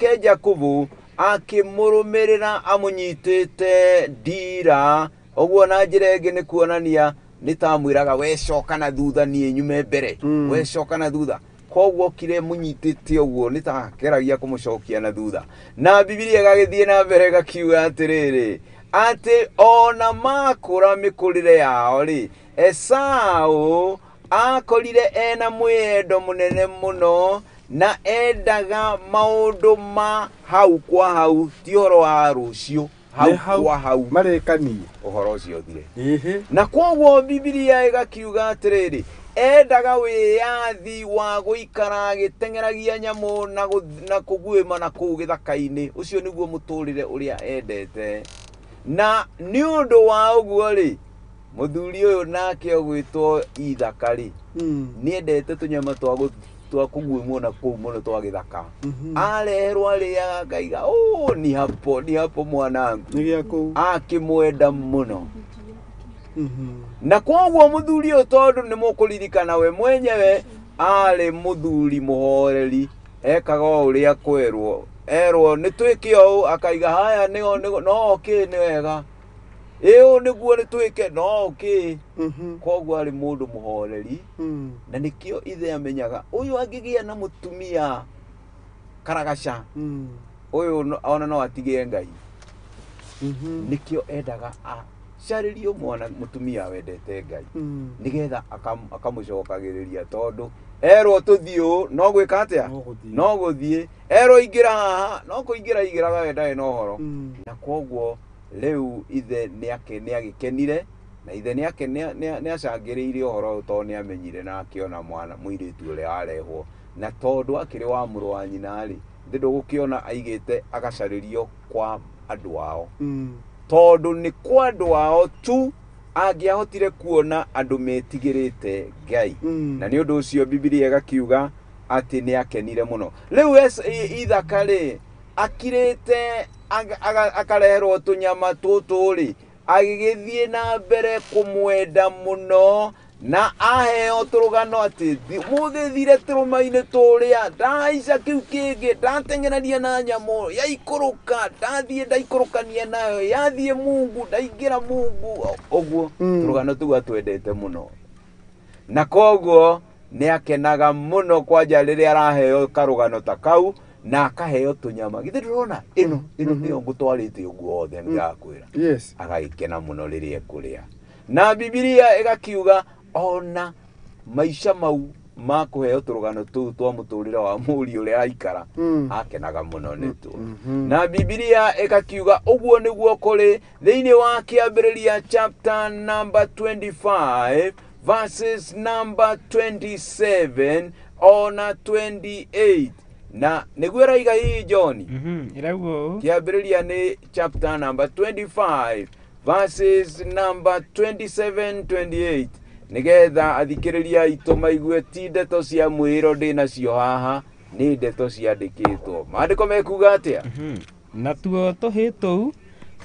Nake Jakubu akĩmũrũmĩrĩra amũnyitĩte ndiira. Ũguo na njĩra ĩngĩ nĩ kuonania nĩ ta amwĩraga, we coka na thutha, niĩ nyume mbere. We coka na thutha. Koguo okire mũnyitĩte ũguo nĩ ta akĩgeragia kũmũcokia na thutha. Na Bibilia ĩgagĩthiĩ na mbere ĩgakiuga atĩrĩrĩ, atĩ ona makũra mĩkũrĩre yao rĩ, Esau akorire ena mwĩyendo mũnene mũno na endaga maũndũ ma hau kwa hau, ti ũhoro wa rũciũ, hau Nĩ hau kwa hau marĩkanie ũhoro ũcio ũthire. Ĩhĩ. Na kwoguo Bibilia ĩgakiuga atĩrĩrĩ, endaga wĩyathi wa gũikara agĩteng'eragia nyamũ na kũguĩma na kũu gĩthaka-inĩ. Ũcio nĩguo mũtũrĩre ũrĩa endete. Na nĩ ũndũ wa ũguo rĩ, mũthuri ũyũ nake ũgwĩtwo Ithaka rĩ, nĩendete tũnyama twa kũguĩmwo na kũu mũno twa gĩthaka. Areherwo arĩaga akaiga, "Oh, ni hapo, ni hapo mwanangu." Nĩ gĩa kũu. Akĩmwenda mũno. Na kwoguo mũthuri ũyũ, tondũ nĩ mũkũririkana we mwenyewe arĩ mũthuri mũhoreri, ekaga o ũrĩa kwerwo. Erwo nĩ twĩke ũũ, akaiga haya, nĩo no okay, nĩ wega, ĩ ũũ nĩguo nĩ twĩke, no okay. Kwoguo arĩ mũndũ mũhoreri, na nĩkĩo ithe amenyaga ũyũ angĩgĩa na mũtumia karagaca, ũyũ ona no atige Ngai. Nĩkĩo endaga acarĩrio mwana mũtumia wendete Ngai, nĩgetha akamũcokagĩrĩria, tondũ erwo tũthiĩ ũũ, no gwĩka atĩa? No gũthiĩ. No gũthiĩ. Erwo ingĩra haha, no kũingĩra ingĩraga, we ndarĩ na ũhoro. Na kwoguo rĩu ithe nĩagĩkenire, na ithe nĩacangĩrĩire ũhoro ũyũ, tondũ nĩamenyire na akĩona mwana mũirĩtu ũrĩa arehwo, na tondũ akĩrĩ wa mũrũ wa nyina rĩ, thĩ ndũgũkĩona aigĩte agacarĩrio kwa andũ ao, tondũ nĩ kwa andũ ao tu angĩahotire kuona andũ metigĩrĩte Ngai. Na nĩ ũndũ ũcio Bibilia ĩgakiuga atĩ nĩ akenire mũno. Rĩu Ithaka rĩ, akirĩte akareherwo tũnyama tũtũ rĩ, agĩgĩthiĩ na mbere kũmwenda mũno, na aheo tũrũgano atĩ mũthĩ thire tũrũma-inĩ tũrĩa, ndahaica kĩu kĩngĩ, ndateng'erania na nyamũ yaikũrũka, ndathiĩ ndaikũrũkania nayo, yathiĩ mungu, ndaingĩra mungu, ũguo. Tũrũgano tũu atwendete mũno, na koguo nĩ akenaga mũno kwanja rĩrĩa araheo karũgano ta kau na akaheo tũnyama. Githĩ ndũrona ĩno nĩyo ngũtwarĩte ũguo wothe ndĩrakwĩra? Yes. Agagĩkena mũno rĩrĩa ekũrĩa. Na Bibilia ĩgakiuga ona maica mau ma kũheo tũrũgano tũu twa mũtũrĩre wa mũriũ ũrĩa aikara, akenaga mũno nĩtuo. Na Bibilia ĩgakiuga ũguo nĩguo kũrĩ thĩinĩ wa Kĩambĩrĩria chapter number 25 verses number 27 ona 28, na nĩguo ĩraiga hihi, John? Ĩrauga ũũ. Kĩambĩrĩria nĩ chapter number 25 verses number 27, 28, nĩgetha athikĩrĩria aitũ maigue ti ndeto cia mwĩro ndĩ nacio haha, nĩ ndeto ciandĩkĩtwo. Maandĩko mekuga atĩa? Natuo tũhĩĩ tũu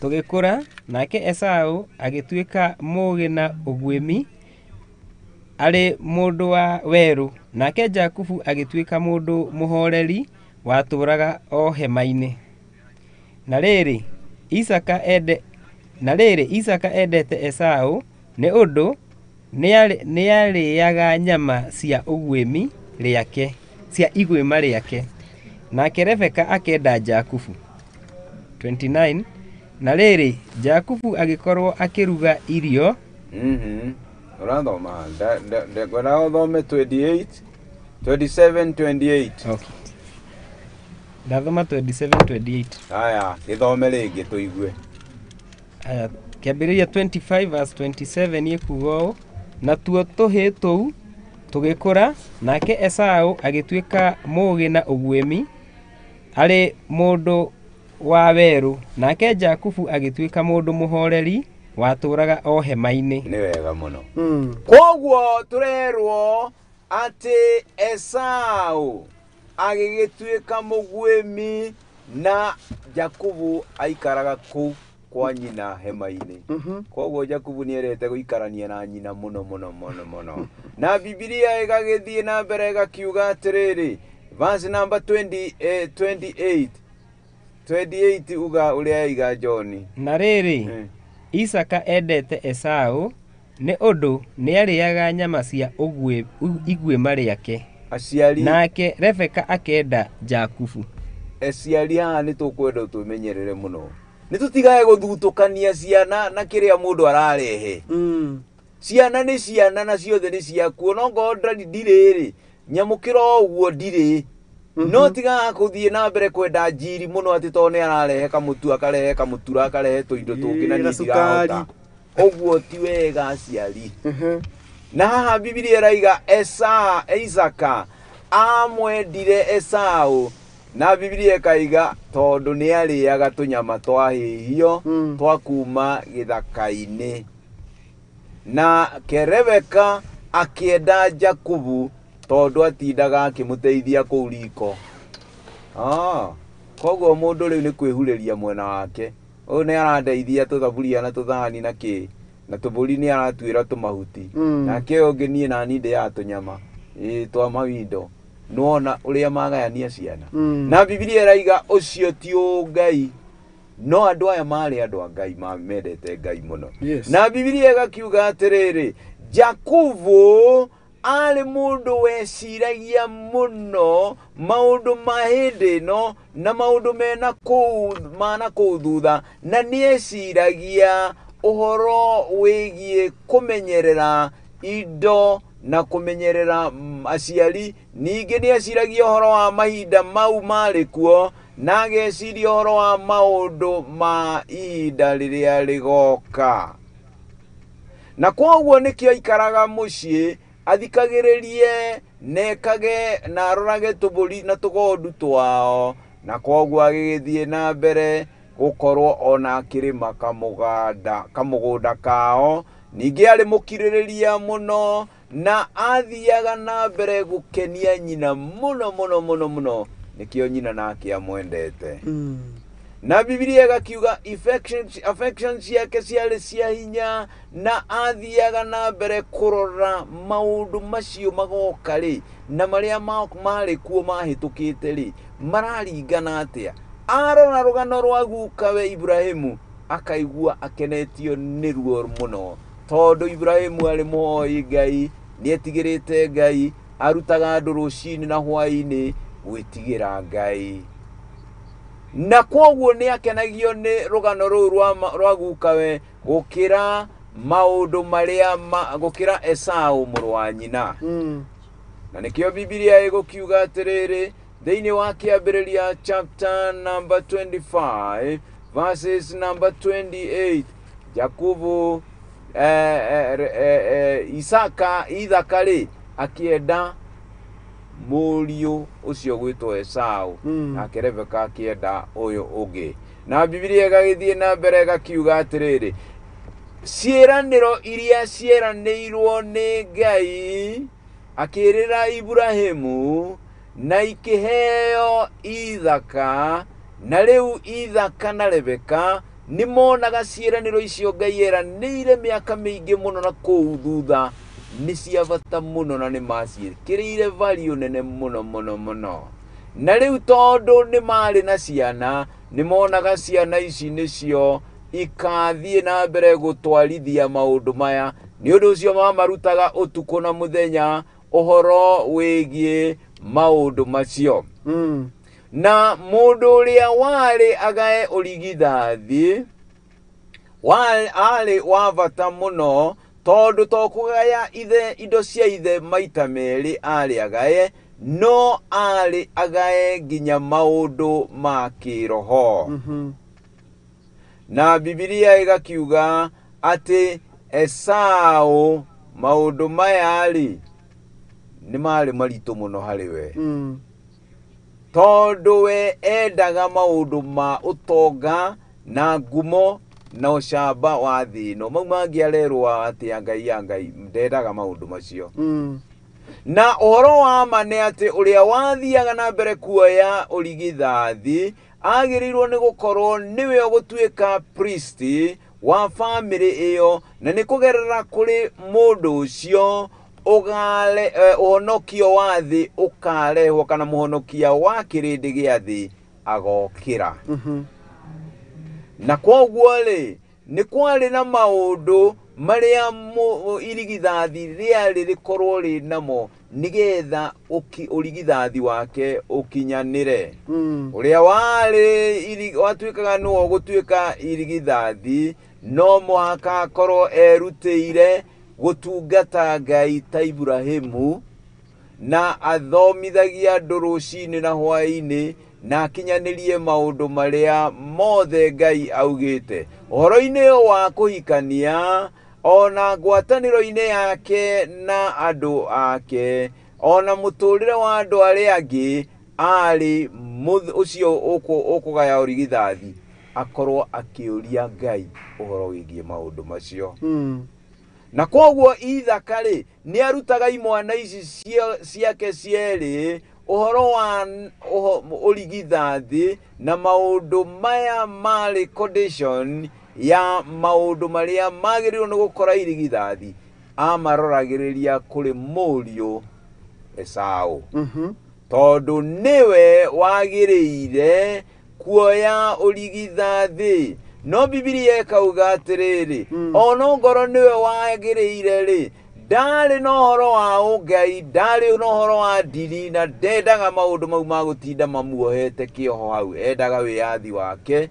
tũgĩkũra, nake Esau agĩtuĩka mũũgĩ na ũguĩmi arĩ mũndũ wa werũ, nake Jakubu agĩtuĩka mũndũ mũhooreri watũũraga o hema-inĩ. Na rĩrĩ, Isaaka endete Esau nĩ ũndũ nĩarĩĩaga nyama cia ũguĩmi rĩake, cia iguĩma rĩake, nake Rebeka akenda Jakubu. 29 Na rĩrĩ, Jakubu agĩkorwo akĩruga irio. Ũrathoma, ngwendaga ũthome 28, 27, 28. Okay. Ndathoma 27, 28. Haya, gĩthome rĩngĩ tũigue. Aya, Kĩambĩrĩria 25 verse 27 ĩkuga ũũ: Natuo tũhĩĩ tũu tũgĩkũra, nake Esau agĩtuĩka mũũgĩ na ũguĩmi arĩ mũndũ wa werũ, nake Jakubu agĩtuĩka mũndũ mũhooreri watũũraga o hema-inĩ. Nĩ wega mũno. Koguo tũrerwo atĩ Esau agĩgĩtuĩka mũguĩmi na Jakubu aikaraga kũu kwa nyina hema-inĩ. Koguo Jakubu nĩendete gũikarania na nyina mũno mũno mũno mũno. Na Bibilia ĩgagĩthiĩ na mbere ĩgakiuga atĩrĩrĩ, verse number 20, 28. 28 uga ũrĩa yaiga John. Na rĩrĩ, Isaka endete Esau nĩ ũndũ nĩarĩaga nyama cia iguĩma rĩake. Aciari. Nake Rebeka akenda Jakubu. Aciari haha nĩ tũkwenda twĩmenyerere mũno. Nĩ tũtigae gũthutũkania ciana na kĩrĩa mũndũ ararehe. Ciana nĩ ciana na ciothe nĩ ciaku, no ngorwo ndirĩ rĩ, nyamũkĩra o ũguo ndirĩ. No tigaga kũthiĩ na mbere kwenda njiri mũno atĩ tondũ nĩ ararehe kamũtu, akarehe kamũtura, akarehe tũindo tũngĩ na niĩ ndirahota. Ũguo ti wega aciari. Na haha Bibilia ĩraiga Isaka amwendire Esau, na Bibilia ĩkaiga tondũ nĩ arĩaga tũnyama twahĩhio twa kuma gĩthaka-inĩ. Na Rebeka akĩenda Jakubu tondũ atindaga akĩmũteithia kũu riko. Koguo mũndũ rĩu nĩ kwĩhurĩria mwena wake. Ũyũ nĩ arandeithia tũthaburia na tũthani na kĩ, na tũbũri nĩ aratuĩra tũmahuti. Nake ũyũ ũngĩ niĩ nani ndĩaga tũnyama twa mawindo. Nĩwona ũrĩa magayania ciana. Na Bibilia ĩraiga ũcio ti ũngai. No andũ aya marĩ andũ a Ngai, mendete Ngai mũno. Yes. Na Bibilia ĩgakiuga atĩrĩrĩ, Jakubu arĩ mũndũ weciragia mũno maũndũ ma hĩndĩ ĩno na maũndũ mena kũu, mana kũu thutha, na nĩeciragia ũhoro wĩgiĩ kũmenyerera indo na kũmenyerera aciari. Ningĩ nĩeciragia ũhoro wa mahinda mau marĩ kuo, na ageciria ũhoro wa maũndũ ma ihinda rĩrĩa rĩgoka. Na kwoguo nĩkĩo aikaraga mũciĩ athikagĩrĩrie nekage na arorage tũbũri na tũgondu twao, na kwoguo agĩgĩthiĩ na mbere gũkorwo ona akĩrĩma kamũgũnda kao. Ningĩ arĩ mũkirĩrĩria mũno na athiaga na mbere gũkenia nyina mũno mũno mũno mũno, nĩkĩo nyina nake amwendete. Na Bibilia ĩgakiuga affections ciake ciarĩ cia hinya, na athiaga na mbere kũrora maũndũ macio magoka rĩ, na marĩa marĩ kuo mahĩtũkĩte rĩ, mararingana atĩa. Arora rũgano rwa gukawe Ibrahimu, akaigua akenetio nĩ ruo mũno, tondũ Ibrahimu arĩ mũhoi Ngai, nĩetigĩrĩte Ngai, arutaga andũ rũcinĩ na hwaĩ-inĩ gwĩtigĩra Ngai. Na kwoguo nĩakenagio nĩ rũgano rũu rwa gukawe gũkĩra maũndũ marĩa gũkĩra Esau mũrũ wa nyina. Na nĩkĩo Bibilia ĩgũkiuga atĩrĩrĩ, thĩinĩ wa kĩambĩrĩria chapter number 25 verses number 28, Jakubu, Isaka, Ithaka rĩ, akĩenda mũriũ ũcio gwĩtwo Esau, nake Rebeka akĩenda ũyũ ũngĩ. Na Bibilia ĩgagĩthiĩ na mbere ĩgakiuga atĩrĩrĩ, ciĩranĩro iria cieranĩirwo nĩ Ngai akĩĩrĩra Ibrahimu na ikĩheo Ithaka, na rĩu Ithaka na Rebeka nĩmonaga ciĩranĩro icio Ngai eranĩire mĩaka mĩingĩ mũno na kũu thutha nĩ cia bata mũno na nĩmaciĩkĩrĩire value nene mũno mũno mũno. Na rĩu tondũ nĩ marĩ na ciana, nĩmonaga ciana ici nĩcio ikathiĩ na mbere gũtwarithia maũndũ maya. Nĩ ũndũ ũcio mamarutaga ũtukũ na mũthenya ũhoro wĩgiĩ maũndũ macio. Na mũndũ ũrĩa warĩ agae ũrigithathi arĩ wa bata mũno, tondũ to kũgaya ithe indo cia ithe maita merĩ arĩ agae, no arĩ agae nginya maũndũ ma kĩroho. Na Bibilia ĩgakiuga atĩ Esau maũndũ maya rĩ nĩ marĩ maritũ mũno harĩ we. Tondũ we endaga maũndũ ma ũtonga na ngumo na ũcamba wa thĩ ĩno. Mau mangĩ arerwo atĩ Ngai ya Ngai ndendaga maũndũ macio. Na ũhoro wa ma nĩ atĩ ũrĩa wathiaga na mbere kuoya ũrigithathi agĩrĩirwo nĩ gũkorwo nĩwe ũgũtuĩka priest wa bamĩrĩ ĩyo, na nĩ kũgerera kũrĩ mũndũ ũcio ũhonokio wa thĩ ũkarehwo, kana mũhonokia wa kĩrĩndĩ gĩa thĩ agokĩra. Na kwoguo rĩ, nĩ kwarĩ na maũndũ marĩa irigithathi rĩarĩ rĩkorwo rĩ namo nĩgetha ũrigithathi wake ũkinyanĩre. Ũrĩa warĩ watuĩkaga nĩwe ũgũtuĩka irigithathi no mũhaka akorwo erutĩire gũtungata Ngai ta Ibrahimu, na athomithagia andũ rũcinĩ na hwaĩ-inĩ, na akinyanĩrie maũndũ marĩa mothe Ngai augĩte. Ũhoro-inĩ wa kũhikania, ona ngwatanĩro-inĩ yake na andũ ake, ona mũtũrĩre wa andũ arĩa angĩ, arĩ ũcio ũkũgaya ũrigithathi, akorwo akĩũria Ngai ũhoro wĩgiĩ maũndũ macio. Na kwoguo Ithaka rĩ, nĩ arutaga imwana ici ciake cierĩ ũhoro wa ũrigithathi na maũndũ maya marĩ condition ya maũndũ marĩa magĩrĩirwo nĩ gũkora irigithathi, amaroragĩrĩria kũrĩ mũriũ Esau. Tondũ nĩwe wagĩrĩire kuoya ũrigithathi. No Bibilia ĩkauga atĩrĩrĩ, ona ngoro nĩwe wagĩrĩire rĩ, ndarĩ na ũhoro wa ũngai, ndarĩ na ũhoro wa ndini, na ndendaga maũndũ mau ma gũtinda mamuohete kĩoho hau. Endaga wĩyathi wake,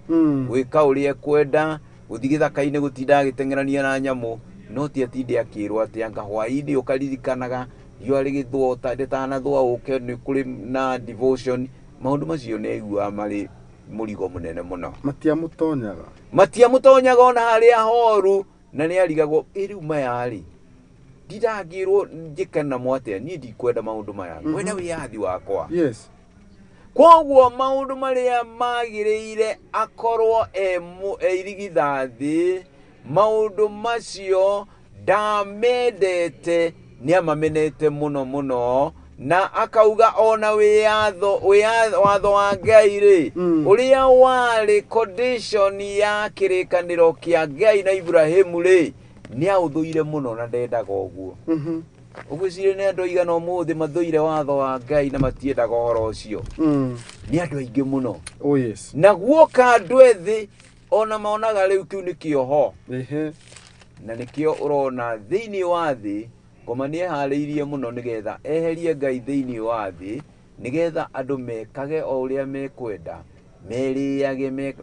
gwĩka ũrĩa ekwenda, gũthiĩ gĩthaka-inĩ gũtinda agĩteng'erania na nyamũ, no ti atinde akĩrwo atĩ anga hwaĩ-inĩ ũkaririkanaga riũa rĩgĩthũa rĩtanathũa ũke nĩ kũrĩ na devotion. Maũndũ macio nĩ aiguaga marĩ mũrigo mũnene mũno. Matiamũtonyaga. Matiamũtonyaga ona harĩa horu, na nĩ arigagwo, ĩ rĩu maya rĩ, ndindangĩrwo njĩke namo atĩa, niĩ ndikwenda maũndũ maya, ngwenda wĩyathi wakwa. Yes. Kwoguo maũndũ marĩa magĩrĩire akorwo e irigithathi, maũndũ macio ndamendete, nĩ amamenete mũno mũno, na akauga ona watho wa Ngai rĩ, ũrĩa warĩ condition ya kĩrĩkanĩro kĩa Ngai na Ibrahimu rĩ, nĩ aũthũire mũno na ndendaga ũguo. Ũgwĩciria nĩ andũ aigana ũmũthĩ mathũire watho wa Ngai na matiendaga ũhoro ũcio? Nĩ andũ aingĩ mũno. Oh yes. Na guoka andũ ethĩ ona monaga rĩu kĩu nĩ kĩoho. Na nĩkĩo ũrona thĩinĩ wa thĩ ngoma nĩ eharĩirie mũno nĩgetha eherie Ngai thĩinĩ wa thĩ, nĩgetha andũ mekage o ũrĩa mekwenda, merĩage,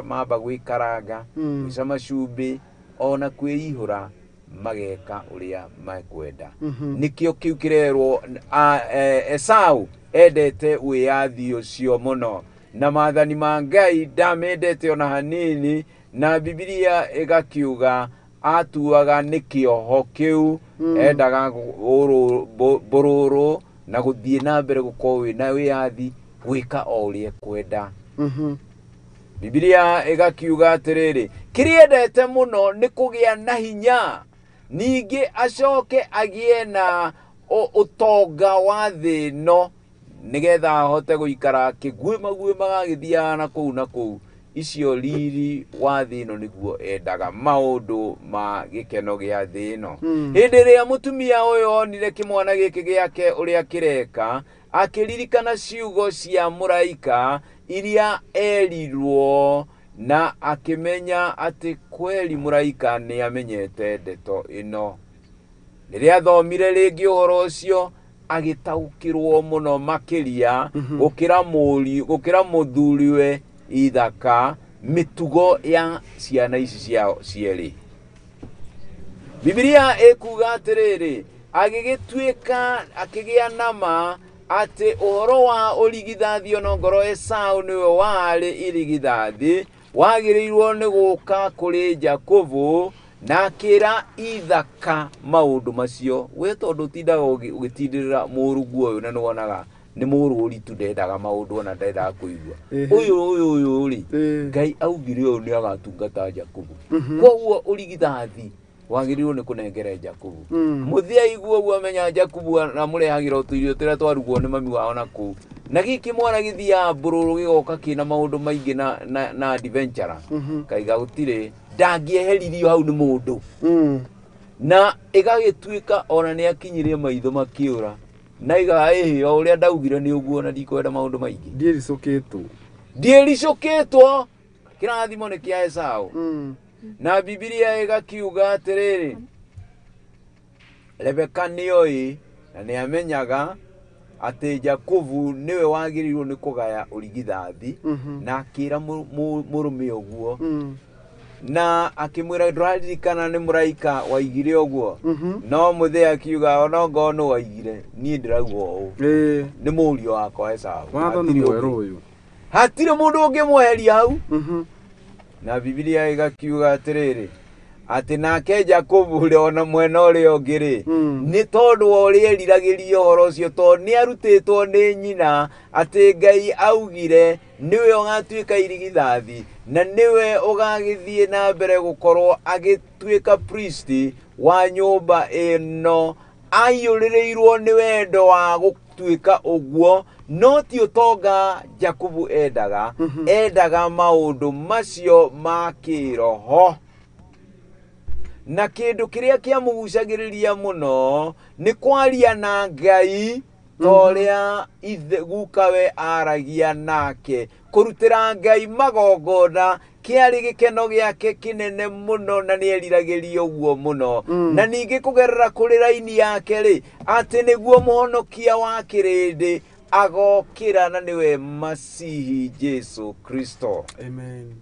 mamba gwĩkaranga, gwĩcama cumbĩ, ona kwĩihũra, mageka ũrĩa mekwenda. Nĩkĩo kĩu kĩrerwo Esau endete wĩyathi ũcio mũno, na maathani ma Ngai ndamendete ona hanini, na Bibilia ĩgakiuga atuaga nĩ kĩoho kĩu, endaga mbũrũrũ na gũthiĩ na mbere gũkorwo wĩna wĩyathi gwĩka o ũrĩa ekwenda. Bibilia ĩgakiuga atĩrĩrĩ, kĩrĩa endete mũno nĩ kũgĩa na hinya, ningĩ acoke agĩe na ũtonga wa thĩ ĩno, nĩgetha ahote gũikara akĩguĩmaguĩmaga agĩthiaga na kũu na kũu. Icio riri wa thĩ ĩno nĩguo endaga, maũndũ ma gĩkeno gĩa thĩ ĩno. Hĩndĩ ĩrĩa mũtumia ũyũ onire kĩmwana gĩkĩ gĩake ũrĩa kĩreka, akĩririkana ciugo cia mũraika iria erirwo, na akĩmenya atĩ kweri mũraika nĩ amenyete ndeto ĩno. Rĩrĩa athomire rĩngĩ ũhoro ũcio, agĩtaũkĩrwo mũno makĩria gũkĩra mũthuriwe Ithaka mĩtugo ya ciana ici ciao cierĩ. Bibilia ĩkuga atĩrĩrĩ, agĩgĩtuĩka akĩgĩa na ma atĩ ũhoro wa ũrigithathi ona ngoro Esau nĩwe warĩ irigithathi, wagĩrĩirwo nĩ gũka kũrĩ Jakubu, na akĩra Ithaka maũndũ macio. We tondũ ũtindaga ũgĩtindĩrĩra mũrũguo ũyũ na nĩwonaga nĩ mũrũri tu, ndendaga maũndũ ona ndendaga kũigua. Ũyũ ũyũ ũyũ rĩ, Ngai augire ũyũ nĩ agatungata Jakubu. Kwoguo ũrigithathi wagĩrĩirwo nĩ kũnengere Jakubu. Mũthia aigua ũguo amenya Jakubu amũrehagĩra tũirio tũrĩa twarugwo nĩ mami wao na kũu. Na gĩkĩ mwana gĩthiaga mbũrũrũ gĩgoka kĩna maũndũ maingĩ na adventure. Kaiga gũtirĩ, ndangĩeheririo hau nĩ mũndũ. Na ĩgagĩtuĩka ona nĩ akinyirie maitho makĩũra. Na iga ĩhĩ o ũrĩa ndaugire nĩ ũguo na ndikwenda maũndũ maingĩ. Ndiericũkĩtwo. Ndiĩricũkĩtwo kĩrathimo nĩ kĩa Esau. Na Bibilia ĩgakiuga atĩrĩrĩ, Rebeka nĩoĩ na nĩamenyaga atĩ Jakubu nĩwe wagĩrĩirwo nĩ kũgaya ũrigithathi, na akĩra mũrũme ũguo, na akĩmwĩra ndũraririkana nĩ mũraika waigire ũguo. No mũthee akiuga onongorwo nĩ waigire, niĩ ndĩrauga ũũ, nĩ mũriũ wakwa Esau. Watho nĩ Hatirĩ mwerũ ũngĩ. ũyũ. Hatirĩ mũndũ ũngĩmweheria hau. Na Bibilia ĩgakiuga atĩrĩrĩ, atĩ nake Jakubu rĩ, ona mwena ũrĩa ũngĩ rĩ, nĩ tondũ wa ũrĩa eriragĩria ũhoro ũcio, tondũ nĩ arutĩtwo nĩ nyina atĩ Ngai augire nĩwe ũgatuĩka irigithathi na nĩwe ũgagĩthiĩ na mbere gũkorwo agĩtuĩka priest wa nyũmba ĩno, aiyũrĩrĩirwo nĩ wendo wa gũtuĩka ũguo. No ti ũtonga Jakubu endaga, endaga maũndũ macio ma kĩroho. Na kĩndũ kĩrĩa kĩamũgucagĩrĩria mũno nĩ kwaria na Ngai ta ũrĩa ithe gukawe aragia nake, kũrutĩra Ngai magongona kĩarĩ gĩkeno gĩake kĩnene mũno, na nĩ eriragĩria ũguo mũno. Na ningĩ kũgerera kũrĩ raini yake rĩ, atĩ nĩguo mũhonokia wa kĩrĩndĩ agokĩra, na nĩwe Masihi Jesu Kristo. Amen.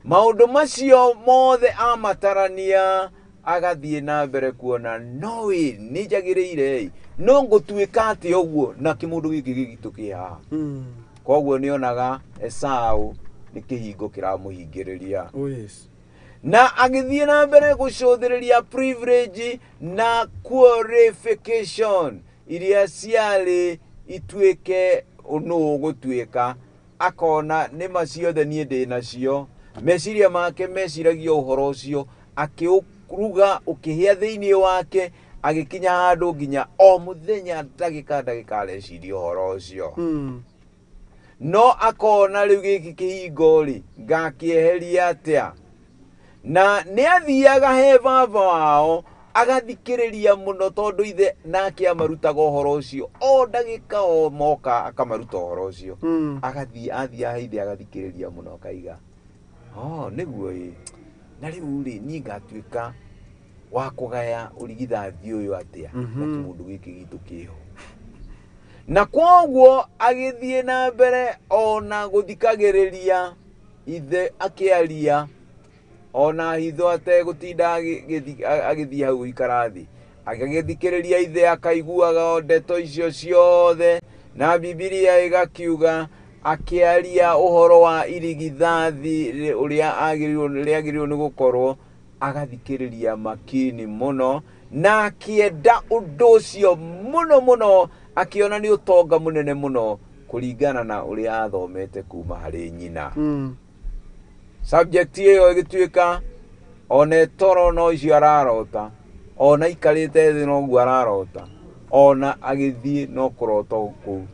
Maũndũ macio mothe amatarania, agathiĩ na mbere kuona noĩ nĩ njagĩrĩire ĩ, no ngũtuĩka atĩ ũguo na kĩmũndũ gĩkĩ gĩgitũ kĩ haha. Koguo nĩonaga Esau nĩ kĩhingo kĩramũhingĩrĩria. Oh yes. Na agĩthiĩ na mbere gũcũthĩrĩria privilege na qualification iria ciarĩ ituĩke nũ ũgũtuĩka, akona nĩ ma ciothe niĩ ndĩ nacio. Meciria make meciragia ũhoro ũcio, akĩũruga ũkĩhĩa thĩinĩ wake, agĩkinya handũ nginya o mũthenya ndagĩka ndagĩka areciria ũhoro ũcio. No akona rĩu gĩkĩ kĩhingo rĩ, ngakĩeheria atĩa? Na nĩ athiaga he baba wao agathikĩrĩria mũno, tondũ ithe nake amarutaga ũhoro ũcio o ndagĩka o moka akamaruta ũhoro ũcio. Agathiĩ athiĩ he ithe agathikĩrĩria mũno, akaiga oh nĩguo ĩ, na rĩu rĩ niĩ ngatuĩka wa kũgaya ũrigithathi ũyũ atĩa na kĩmũndũ gĩkĩ gitũ kĩho. Na kwoguo agĩthiĩ na mbere ona gũthikagĩrĩria ithe akĩaria, ona hitho ategũtinda agĩthiĩ hau gũikara thĩ, agĩthikĩrĩria ithe akaiguaga o ndeto icio ciothe. Na Bibilia ĩgakiuga akĩaria ũhoro wa irigithathi ũrĩa rĩagĩrĩirwo nĩ gũkorwo, agathikĩrĩria makini mũno, na akĩenda ũndũ ũcio mũno mũno, akĩona nĩ ũtonga mũnene mũno kũringana na ũrĩa athomete kuma harĩ nyina. Subject ĩyo ĩgĩtuĩka ona toro no icio ararota, ona ikarĩte thĩ noguo ararota, ona agĩthiĩ no kũrota kũu.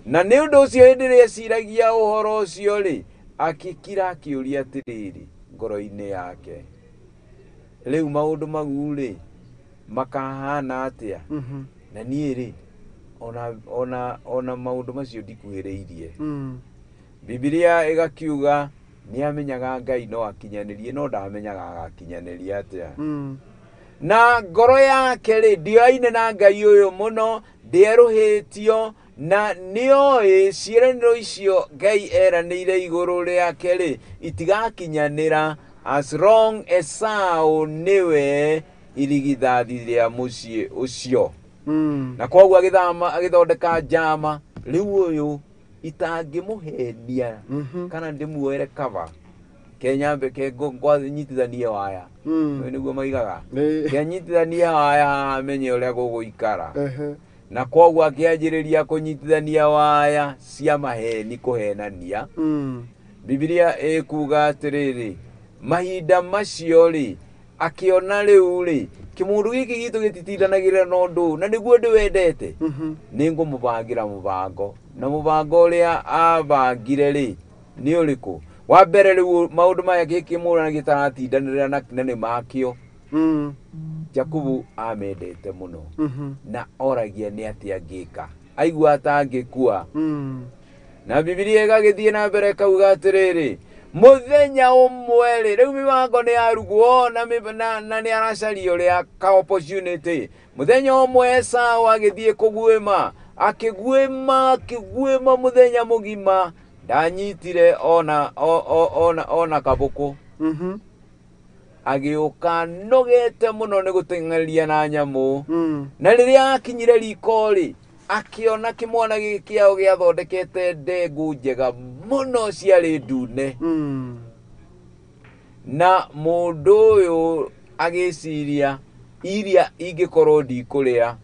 Na nĩ ũndũ ũcio hĩndĩ ĩrĩa eciragia ũhoro ũcio rĩ, akĩkira akĩũria atĩrĩrĩ ngoro-inĩ yake, rĩu maũndũ mau rĩ makahana atĩa? Na niĩ rĩ ona maũndũ macio ndikuhĩrĩirie. Bibilia ĩgakiuga nĩ amenyaga Ngai no akinyanĩrie, no ndamenyaga agakinyanĩria atĩa. Na ngoro yake rĩ ndioaine na Ngai ũyũ mũno, ndĩerũhĩtio, na nĩoĩ ciĩranĩro icio Ngai eranĩire igũrũ rĩake rĩ itigakinyanĩra as long Esau nĩwe irigithathi rĩa mũciĩ ũcio. Na koguo agĩthama agĩthondeka njama, rĩu ũyũ itangĩmũhenia kana ndĩmuoere cover kenyambe ke nyitithanie waya. Ũyũ nĩguo maigaga kenyitithanie waya amenye ũrĩa gũgũikara. Na koguo akĩanjĩrĩria kũnyitithania waya cia maheni kũhenania. Bibilia ĩkuga atĩrĩrĩ, mahinda macio rĩ akĩona rĩu rĩ kĩmũndũ gĩkĩ gitũ gĩtitindanagĩrĩra na ũndũ ũyũ, na nĩguo ndĩwendete, nĩ ngũmũbangĩra mũbango. Na mũbango ũrĩa abangire rĩ nĩ ũrĩkũ? Wa mbere rĩu maũndũ maya gĩkĩmũra gĩtaratindanĩrĩra na nĩ makĩo. Jakubu amendete mũno na oragia nĩ atĩa angĩka, aigua atangĩkua. Na Bibilia ĩgagĩthiĩ na mbere ĩkauga atĩrĩrĩ, mũthenya ũmwe rĩ, rĩu mĩbango nĩ yarugwo na na nĩ aracaria ũrĩa ka opportunity. Mũthenya ũmwe Esau agĩthiĩ kũguĩma, akĩguĩma, akĩguĩma mũthenya mũgima, ndanyitire ona ona kabũkũ. Agĩũka nogete mũno nĩ gũteng'eria na nyamũ. Na rĩrĩa akinyire riko rĩ, akĩona kĩmwana gĩkĩ kĩao gĩathondekete ndengũ njega mũno ciarĩ ndune. Na mũndũ ũyũ agĩciria iria ingĩkorwo ndikũrĩa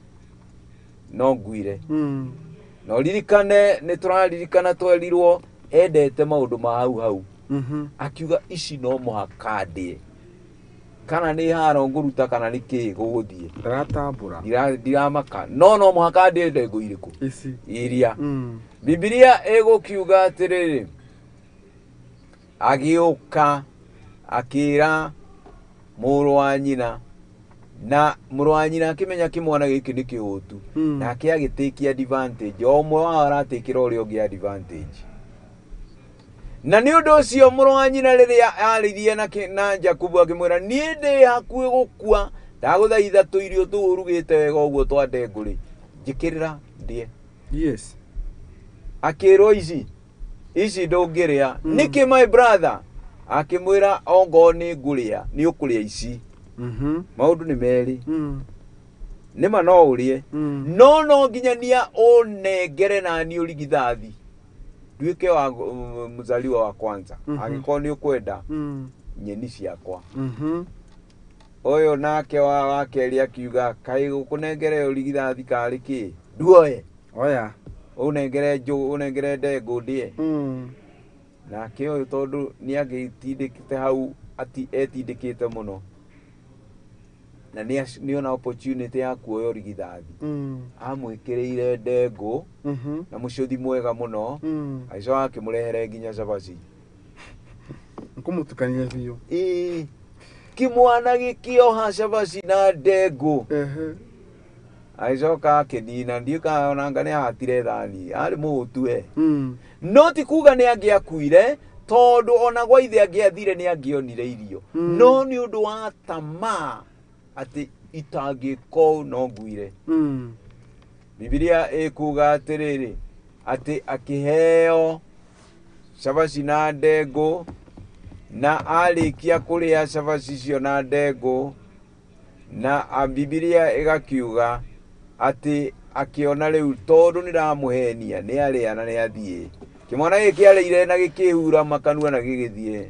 no nguire. Na ũririkane nĩ tũraririkana twerirwo endete maũndũ ma hau hau. Akiuga ici no mũhaka ndĩe, kana nĩ haro ngũruta kana nĩ kĩĩ gũgũthiĩ. Ndaratambũra. Ndiramaka no no mũhaka ndĩe ndengũ irĩkũ ici iria. Bibilia ĩgũkiuga atĩrĩrĩ, agĩũka akĩra mũrũ wa nyina, na mũrũ wa nyina akĩmenya kĩmwana gĩkĩ nĩ kĩhũtu. Nake agĩtĩkia advantage, o ũmwe wao aratĩkĩra ũrĩa ũngĩ advantage. Na nĩ ũndũ ũcio mũrũ wa nyina rĩrĩa arĩirie na Jakubu akĩmwĩra, niĩ ndĩ hakuhĩ gũkua, ndagũthaitha tũirio tũu ũrugĩte wega ũguo twa ndengũ rĩ, njĩkĩrĩra ndĩe. Yes. Akĩrwo ici ici ndũngĩrĩa. Nĩkĩ my brother? Akĩmwĩra ongorwo nĩ ngũrĩa nĩ ũkũrĩa ici. Maũndũ nĩ merĩ. Nĩma no ũrĩe. No no nginya ũnengere nani ũrigithathi nduĩke wa mzaliwa wa kwanza. Angĩkorwo nĩ ũkwenda nyeni ciakwa. Ũyũ nake wa kerĩ akiuga kaĩ gũkũnengere ũrigithathi karĩ kĩ? Nduoe. Oya. Ũnengere njũ, ũnengere ndengũ ndĩe. Nake ũyũ tondũ nĩ agĩtindĩkĩte hau etindĩkĩte mũno na nĩona opportunity ya kuoya ũrigithathi. Amwĩkĩrĩire ndengũ na mũcũthi mwega mũno. Agĩcoka akĩmũrehere nginya cabaci. Nkũmũtukania biũ. Ĩĩ. Kĩmwana gĩkĩoha cabaci na ndengũ. Agĩcoka akĩnina, ndiũĩ kana onanga nĩ ahatire thani, arĩ mũhũtu we. No ti kuga nĩ angĩakuire, tondũ ona gwa ithe angĩathire nĩ angĩonire irio. No nĩ ũndũ wa tamaa atĩ itangĩka ũũ no nguire. Bibilia ĩkuga atĩrĩrĩ, atĩ akĩheo cabaci na ndengũ, na arĩkia kũrĩa cabaci icio na ndengũ, na Bibilia ĩgakiuga atĩ akĩona rĩu tondũ nĩ ndamũhenia nĩ arĩa na nĩ athiĩ. Kĩmwana gĩkĩ kĩarĩire na gĩkĩhura makanua na gĩgĩthiĩ.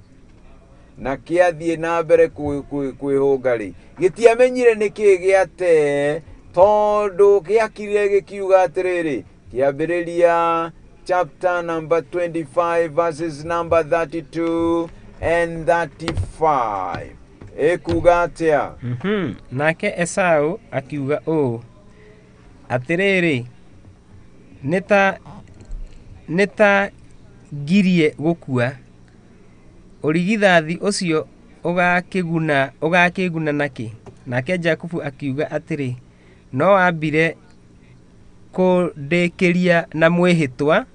Na kĩathiĩ na mbere kwĩhũnga rĩ, gĩtiamenyire nĩkĩ gĩate, tondũ gĩakirire gĩkiuga atĩrĩrĩ, kĩambĩrĩria chapter number 25 verses number 32 and 35. Ĩkuga atĩa? Nake Esau akiuga ũũ, atĩrĩrĩ, nĩ ta ngirie gũkua, ũrigithathi ũcio ũgakĩguna nakĩ? Nake Jakubu akiuga atĩrĩ, no wambire kũndĩkĩria na mwĩhĩtwa.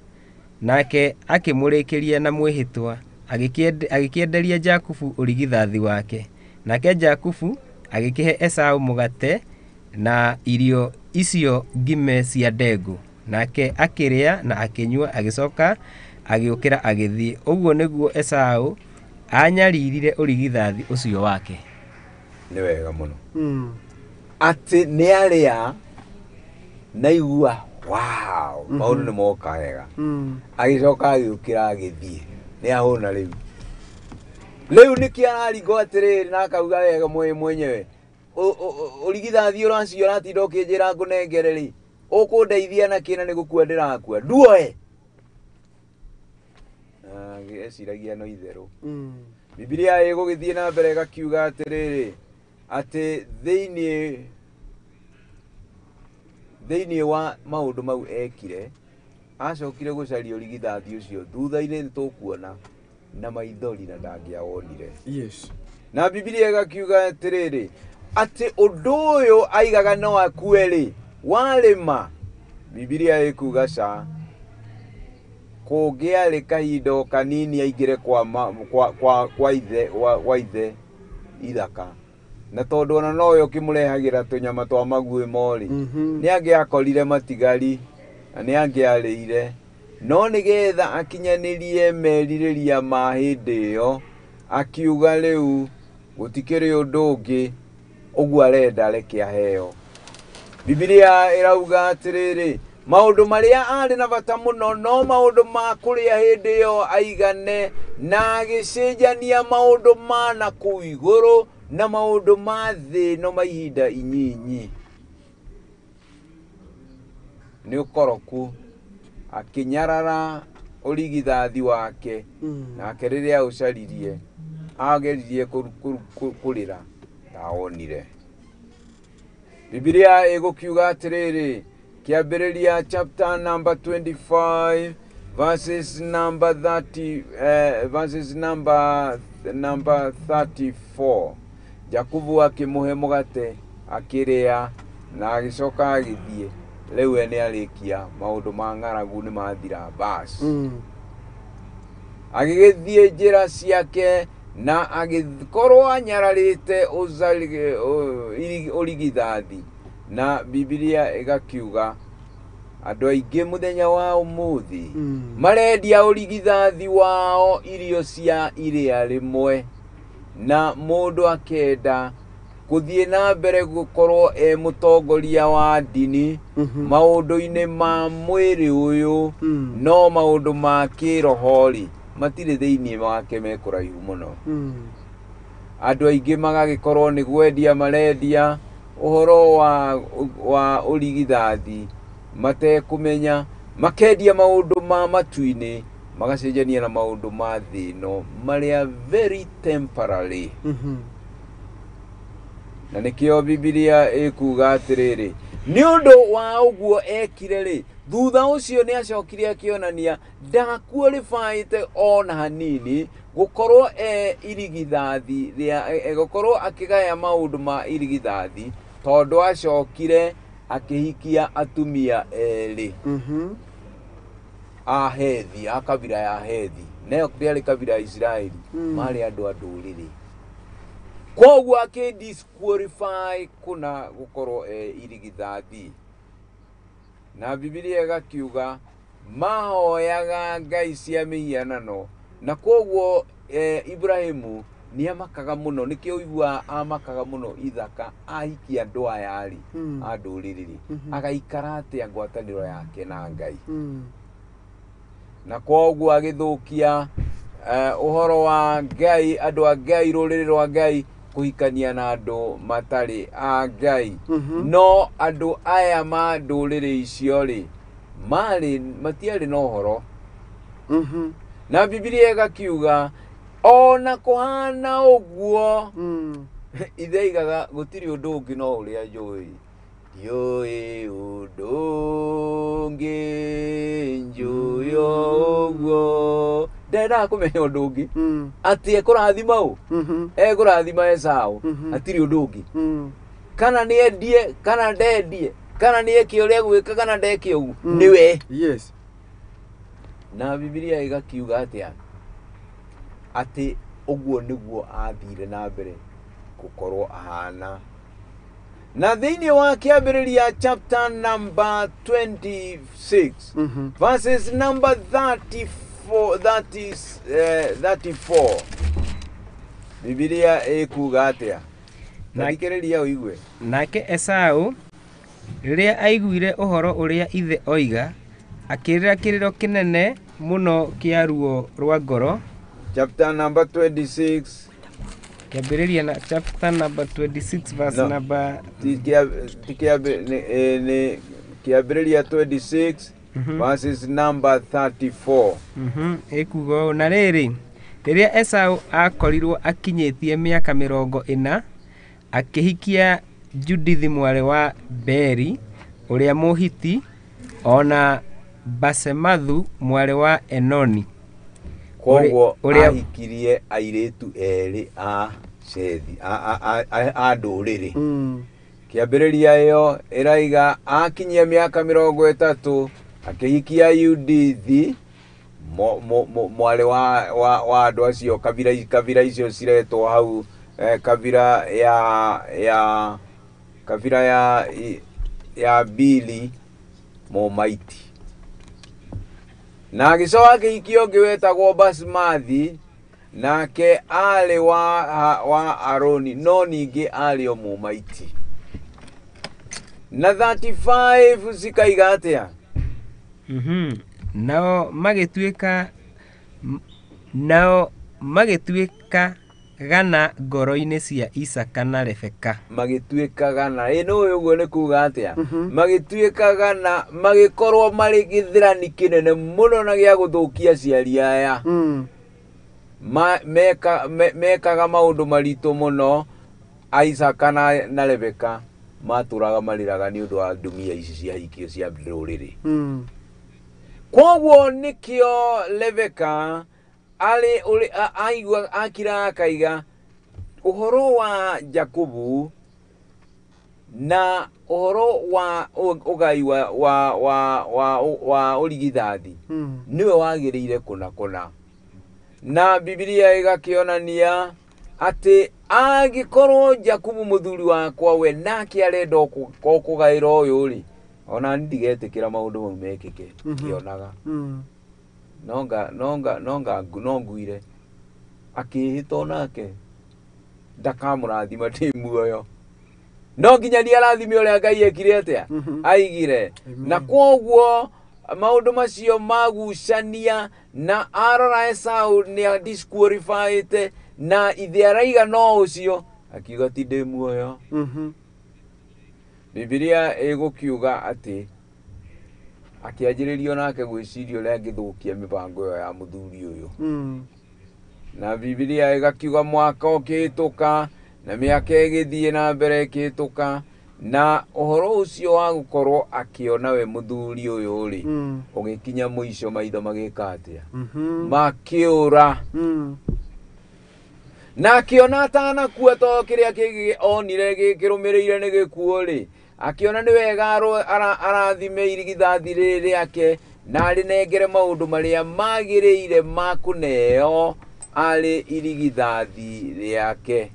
Nake akĩmũrĩkĩria na mwĩhĩtwa, agĩkĩenderia Jakubu ũrigithathi wake. Nake Jakubu agĩkĩhe Esau mũgate na irio icio ngime cia ndengũ. Nake akĩrĩa na akĩnyua, agĩcoka agĩũkĩra agĩthiĩ. Ũguo nĩguo Esau anyaririre ũrigithathi ũcio wake. Nĩ wega mũno. Atĩ nĩ arĩa naigua wow, maũndũ nĩ moka wega. Agĩcoka agĩũkĩra agĩthiĩ. Nĩ ahũna rĩu. Rĩu nĩkĩ araringwo atĩrĩrĩ na akauga wega mwenyewe. Ũrigithathi ũracio ũratinda ũkĩnjĩra ngũnengere rĩ, ũkũndeithia na kĩna nĩ gũkua ndĩrakua. Nduoe. Eciragia no itherũ. Bibilia ĩgũgĩthiĩ na mbere ĩgakiuga atĩrĩrĩ, atĩ thĩinĩ wa maũndũ mau ekire, acokire gũcaria ũrigithathi ũcio thutha-inĩ nĩ tũkuona na maithori na ndangĩawonire. Yes. Na Bibilia ĩgakiuga atĩrĩrĩ, atĩ ũndũ ũyũ aigaga no akue rĩ, warĩma. Bibilia ĩkuga ca. Kũngĩarĩ kahinda o kanini aingĩre kwa, ma, kwa, kwa, kwa ithe wa ithe Ithaka, na tondũ ona nowe ũkĩmũrehagĩra tũnyama twa maguĩ morĩ, nĩ angĩakorire matigari na nĩ angĩarĩire, no nĩgetha akinyanĩrie merirĩria ma hĩndĩ ĩyo, akiuga rĩu gũtikĩrĩ ũndũ ũngĩ, ũguo arenda reke aheo. Bibilia ĩrauga atĩrĩrĩ, maũndũ marĩa arĩ na bata mũno no maũndũ ma kũrĩa hĩndĩ ĩyo aigane, na agĩcenjania maũndũ ma na kũu igũrũ na maũndũ ma thĩ ĩno ma ihinda inyinyi. Nĩ ũkoroku, akĩnyarara ũrigithathi wake, nake rĩrĩa aũcaririe ageririe kũrĩra ndaonire. Bibilia ĩgũkiuga atĩrĩrĩ, kĩambĩrĩria chapter number 25 verses number 30, verses number 34. Jakubu akĩmũhe mũgate akĩrĩa na agĩcoka agĩthiĩ. Rĩu we nĩ arĩkia maũndũ ma ng'aragu nĩ mathira bas. Agĩgĩthiĩ njĩra ciake na agĩkorwo anyararĩte ũrigithathi. Na Bibilia ĩgakiuga andũ aingĩ mũthenya wa ũmũthĩ marendia ũrigithathi wao irio cia irĩa rĩmwe, na mũndũ akenda gũthiĩ na mbere gũkorwo e mũtongoria wa ndini maũndũ-inĩ ma mwĩrĩ ũyũ, no maũndũ ma kĩroho-rĩ matirĩ thĩinĩ wake, me kũraihu mũno. Andũ aingĩ magagĩkorwo nĩ gwendia marendia ũhoro wa ũrigithathi matekũmenya, makendia maũndũ ma matu-inĩ magacenjania na maũndũ ma thĩ ĩno marĩa very temporary. Na nĩkĩo Bibilia ĩkuga atĩrĩrĩ, nĩ ũndũ wa ũguo ekire rĩ, thutha ũcio nĩ acokire akĩonania ndakuorifaĩte ona hanini gũkorwo e irigithathi rĩa gũkorwo akĩgaya maũndũ ma irigithathi, tondũ acokire akĩhikia atumia erĩ a Hethi, a kabira ya Hethi, nayo ndĩarĩ kabira ya Isiraeli, marĩ andũ a ndũrĩrĩ. Koguo akĩ disqualify kũna gũkorwo e irigithathi. Na Bibilia ĩgakiuga mahoyaga ngai cia mĩhianano, na koguo Ibrahimu nĩ amakaga mũno, nĩkĩo ũiguaga amakaga mũno Ithaka ahikia andũ aya rĩ, a ndũrĩrĩ rĩ, agaikara atĩa ngwatanĩro yake na Ngai. Na koguo agĩthũkia ũhoro wa Ngai, andũ a Ngai, rũrĩrĩ rwa Ngai kũhikania na andũ matarĩ a Ngai. No andũ aya ma ndũrĩrĩ icio rĩ, marĩ matiarĩ na ũhoro. Na Bibilia ĩgakiuga ona kũhana ũguo, ithe aigaga gũtirĩ ũndũ ũngĩ no ũrĩa njũĩ. Ndiũĩ ũndũ ũngĩ njũĩ ũguo. Ndendaga kũmenya ũndũ ũngĩ, atĩ ekũrathima ũ, ekũrathima Esau, hatirĩ ũndũ ũngĩ. Kana nĩ endie kana ndendie, kana nĩ eke ũrĩa egwĩka kana ndeke ũguo, nĩwe. Yes. Na Bibilia ĩgakiuga atĩa, atĩ ũguo nĩguo athire na mbere gũkorwo ahana. Na thĩinĩ wa kĩambĩrĩria chapter number 26 verses number 34, 34, Bibilia ĩkuga atĩa? Thikĩrĩria ũigue. Nake Esau rĩrĩa aiguire ũhoro ũrĩa ithe oiga, akĩrĩra kĩrĩro kĩnene mũno kĩa ruo rwa ngoro. Chapter number 26, Kĩambĩrĩria na chapter number 26 verse No. number Ti nĩ kĩambĩrĩria 26 verses number 34. Ĩkuga ũũ, na rĩrĩ, rĩrĩa Esau akorirwo akinyĩtie mĩaka 40, akĩhikia Judithi mwarĩ wa Beeri ũrĩa Mũhiti, ona Basemathu mwarĩ wa Enoni. Koguo Ũrĩa- ahikirie airĩtu erĩ a Shethi, a ndũrĩrĩ. Kĩambĩrĩria ĩyo ĩraiga akinyia mĩaka 30 akĩhikia Judithi Mwarĩ wa andũ acio kabira icio ciretwo hau, kabira ya kabira ya Bili Mũmaiti. Na agĩcoka akĩhikia ũngĩ wetagwo Basmathi, nake arĩ wa Aroni, no ningĩ arĩ o Mũmaiti. Na 35 cikaiga atĩa? Nao magĩtuĩka gana ngoro-inĩ cia Isaka na Rebeka. Magĩtuĩka gana. Ĩ nĩ ũguo nĩ kuga atĩa? Magĩtuĩka gana, magĩkorwo marĩ gĩthĩrani kĩnene mũno na gĩa gũthũkia aciari aya. Mekaga maũndũ maritũ mũno. Isaka na Rebeka matũraga marĩraga nĩ ũndũ wa ndumia ici ciahikio cia ndũrĩrĩ. Koguo nĩkĩo Rebeka arĩ aigua akira akaiga ũhoro wa Jakubu na ũhoro wa ũgai wa ũrigithathi nĩwe wagĩrĩire kũna kũna. Na Bibilia ĩgakĩonania atĩ angĩkorwo Jakubu mũthuri wakwa we nake arenda o kũgaĩra ũyũ rĩ, ona niĩ ndigetĩkĩra maũndũ mau mekĩke ngĩonaga. No nguire akĩĩhĩta onake ndakamũrathima ndĩ muoyo, no nginya niĩ arathime ũrĩa Ngai ekire atĩa aigire. Na kwoguo maũndũ macio magucania na arora Esau nĩ disqualified na ithe araiga no ũcio akiuga ti ndĩ muoyo. Bibilia ĩgũkiuga atĩ akĩanjĩrĩrio nake gwĩciria ũrĩa angĩthũkia mĩbango ĩyo ya mũthuri ũyũ. Na Bibilia ĩgakiuga mwaka ũkĩhĩtũka na mĩaka ĩgĩthiĩ na mbere ĩkĩhĩtũka, na ũhoro ũcio wa gũkorwo akĩona we mũthuri ũyũ rĩ, ũgĩkinya mũico maitho magĩka atĩa? Makĩũra. Na akĩona atanakua to kĩrĩa kĩngĩ onire gĩkĩrũmĩrĩire nĩ gĩkuũ rĩ, akĩona nĩ wega arathime irigithathi rĩrĩ rĩake na arĩnengere maũndũ marĩa magĩrĩire ma kũneo arĩ irigithathi rĩake.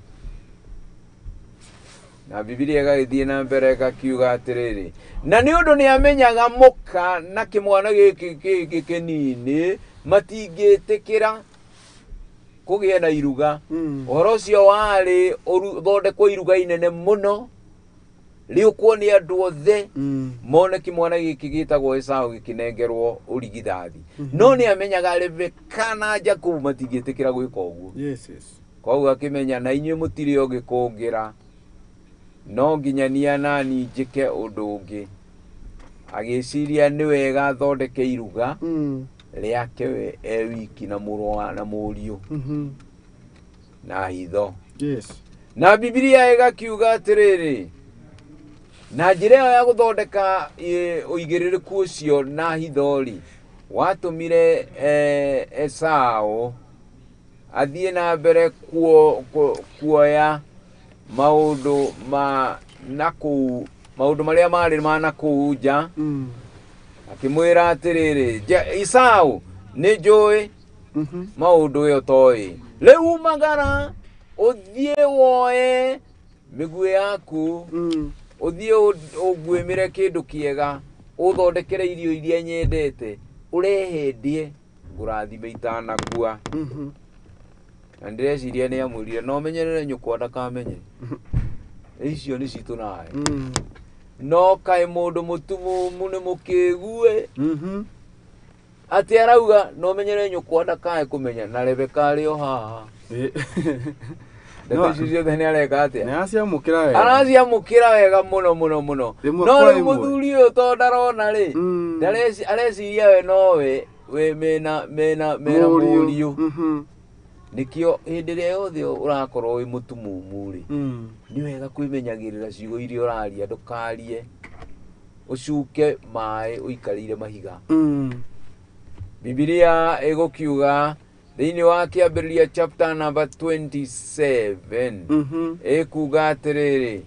Na Bibilia ĩgagĩthiĩ na mbere ĩgakiuga atĩrĩrĩ, na nĩ ũndũ nĩ amenyaga mũka na kĩmwana gĩkĩ kĩngĩ kĩnini matingĩtĩkĩra kũgĩe na iruga. Ũhoro ũcio warĩ ũthondekwo iruga inene mũno rĩũkwo nĩ andũ othe mone kĩmwana gĩkĩ gĩtagwo Esau gĩkĩnengerwo ũrigithathi. No nĩ amenyaga Rebeka na Jakubu matingĩtĩkĩra gwĩka ũguo. Koguo akĩmenya na inyuĩ mũtirĩ ogĩ kũngĩra, no nginya niĩ nani njĩke ũndũ ũngĩ. Agĩciria nĩ wega athondeke iruga rĩake we e wiki na mũrũ na mũriũ na hitho. Na Bibilia ĩgakiuga atĩrĩrĩ, na njĩra ĩyo ya gũthondeka ũigĩrĩrĩku ũcio na hitho rĩ, watũmire Esau athiĩ na mbere kuoya maũndũ ma nakũu, maũndũ marĩa marĩ ma nakũu nja. Akĩmwĩra atĩrĩrĩ, Esau nĩ njũĩ maũndũ ĩyo toĩ, rĩu umagara ũthiĩ woe mĩguĩ yaku, ũthiĩ ũnguĩmĩre kĩndũ kĩega, ũthondekere irio iria nyendete, ũrehe ndĩe, ngũrathime itanakua. Na ndĩreciria nĩ amwĩrire no menyerere nyũkwa ndakamenye, icio nĩ citũ nawe. No kaĩ mũndũ mũtumumu nĩ mũkĩgue atĩ arauga no menyerere nyũkwa ndakae kũmenya, na Rebeka arĩ o haha. Ndeto icio ciothe nĩ areka atĩa? Nĩ araciamũkĩra wega. Araciamũkĩra wega mũno mũno mũno. No rĩu mũthuri ũyũ to ndarona rĩ, areciria we nowe we mena mũriũ. Nĩkĩo hĩndĩ ĩrĩa yothe ũrakorwo wĩ mũtumumu rĩ, nĩ wega kwĩmenyagĩrĩra ciugo iria ũraria, ndũkarie ũcuke maĩ ũikarĩire mahiga. Bibilia ĩgũkiuga thĩinĩ wa kĩambĩrĩria chapter number 27 ĩkuga atĩrĩrĩ,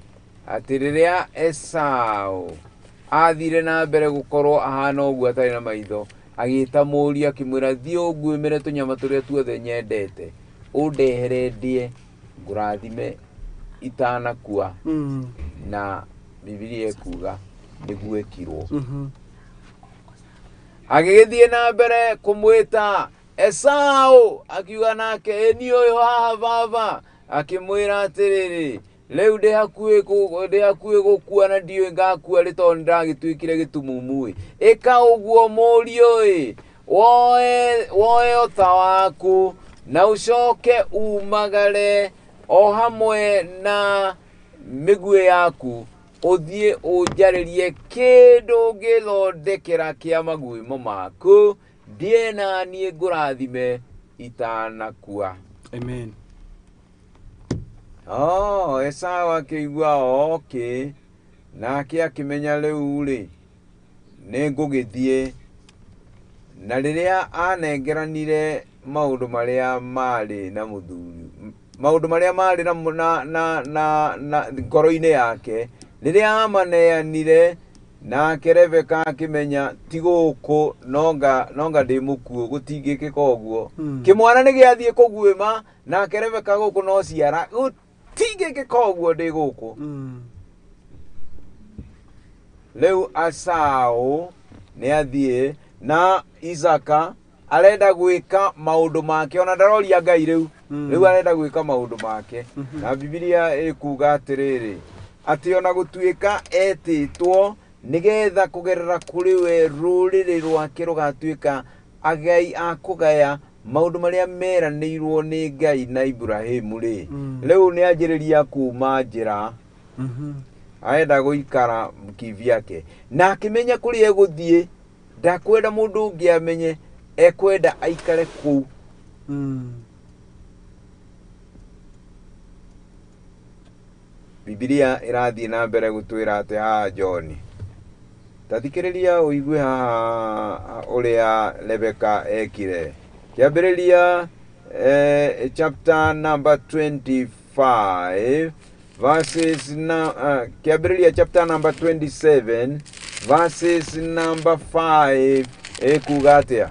atĩ rĩrĩa Esau athire na mbere gũkorwo ahana ũguo atarĩ na maitho, Agĩta mũriũ akĩmwĩra thiĩ ũnguĩmĩre tũnyama tũrĩa tuothe nyendete ũndehere ndĩe ngũrathime itanakua. Na Bibilia ĩkuga nĩguo ĩkirwo. Agĩgĩthiĩ na mbere kũmwĩta Esau, akiuga nake ĩ niĩ ũyũ haha baba. Akĩmwĩra atĩrĩrĩ, rĩu ndĩ hakuhĩ gũkua na ndiũĩ ngakua rĩ tondũ nĩndagĩtuĩkire gĩtumumu ĩ. Ĩka ũguo mũriũ ĩ, woe ũta waku na ũcoke umagare o hamwe na mĩguĩ yaku ũthiĩ ũnjarĩrie kĩndũ ũngĩthondekera kĩa maguĩmo maku ndĩe na niĩ ngũrathime itanakua. Amen. Oh, Esau akĩigua okay, nake akĩmenya rĩu rĩ nĩ ngũgĩthiĩ. Na rĩrĩa anengeranire maũndũ marĩa marĩ na mũthuri, maũndũ marĩa marĩ na ngoro-inĩ yake, rĩrĩa amaneanire, nake Rebeka akĩmenya ti gũkũ nonga ndĩ mũkuũ gũtingĩkĩka ũguo. Kĩmwana nĩ gĩathiĩ kũguĩma, nake Rebeka gũkũ no ciara, gũtingĩkĩka ũguo ndĩ gũkũ. Rĩu Esau nĩ athiĩ na Isaka arenda gwĩka maũndũ make, ona ndaroria Ngai rĩu. Rĩu arenda gwĩka maũndũ make. Na Bibilia ĩkuga atĩrĩrĩ, atĩ ona gũtuĩka etĩtwo nĩgetha kũgerera kũrĩ we rũrĩrĩ rwake rũgatuĩka agai a kũgaya maũndũ marĩa meranĩirwo nĩ Ngai na Ibrahimu rĩ, rĩu nĩ anjĩrĩria kuma njĩra. Arenda gũikara kivyake na akĩmenya kũrĩa egũthiĩ, ndakwenda mũndũ ũngĩ amenye, ekwenda aikare kũu. Bibilia ĩrathiĩ na mbere gũtwĩra atĩ haha John, ta thikĩrĩria ũigue haha ũrĩa Rebeka ekire. Kĩambĩrĩria chapter number 25 verses na kĩambĩrĩria chapter number 27 verses number 5 ĩkuga atĩa?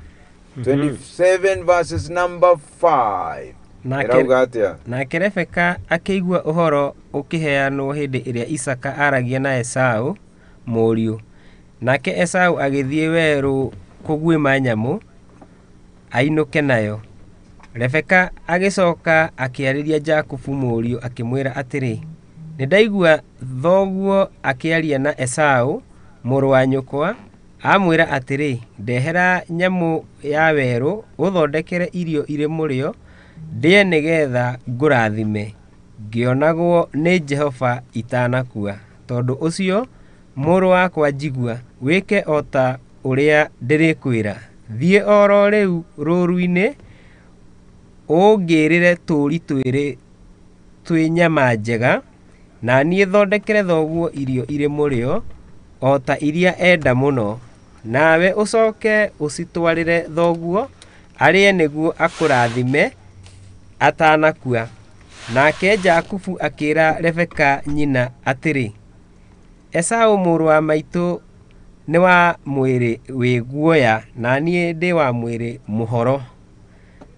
27 verses number 5 ĩrauga atĩa? Nake Rebeka akĩigua ũhoro ũkĩheanwo hĩndĩ ĩrĩa Isaka aragia na Esau mũriũ. Nake Esau agĩthiĩ werũ kũguĩma nyamũ ainũke nayo. Rebeka agĩcoka akĩarĩria Jakubu mũriũ akĩmwĩra atĩrĩ, nĩndaigua thoguo akĩaria na Esau mũrũ wa nyũkwa, amwĩra atĩrĩ, ndehera nyamũ ya werũ ũthondekere irio irĩ mũrĩo ndĩe nĩgetha ngũrathime ngĩonagwo nĩ Jehova itanakua. Tondũ ũcio mũrũ wakwa njigua, wĩke o ta ũrĩa ndĩrĩkwĩra. Thiĩ oro rĩu rũũru-inĩ ũngĩrĩre tũũri twĩrĩ twĩ nyama njega, na niĩ thondekere thoguo irio irĩ mũrĩo o ta iria enda mũno, nawe ũcoke ũcitwarĩre thoguo arĩe nĩguo akũrathime atanakua. Nake Jakubu akĩra Rebeka nyina atĩrĩ, Esau mũrũ wa maitũ nĩ wa mwĩrĩ wĩ guoya na niĩ ndĩ wa mwĩrĩ mũhoro.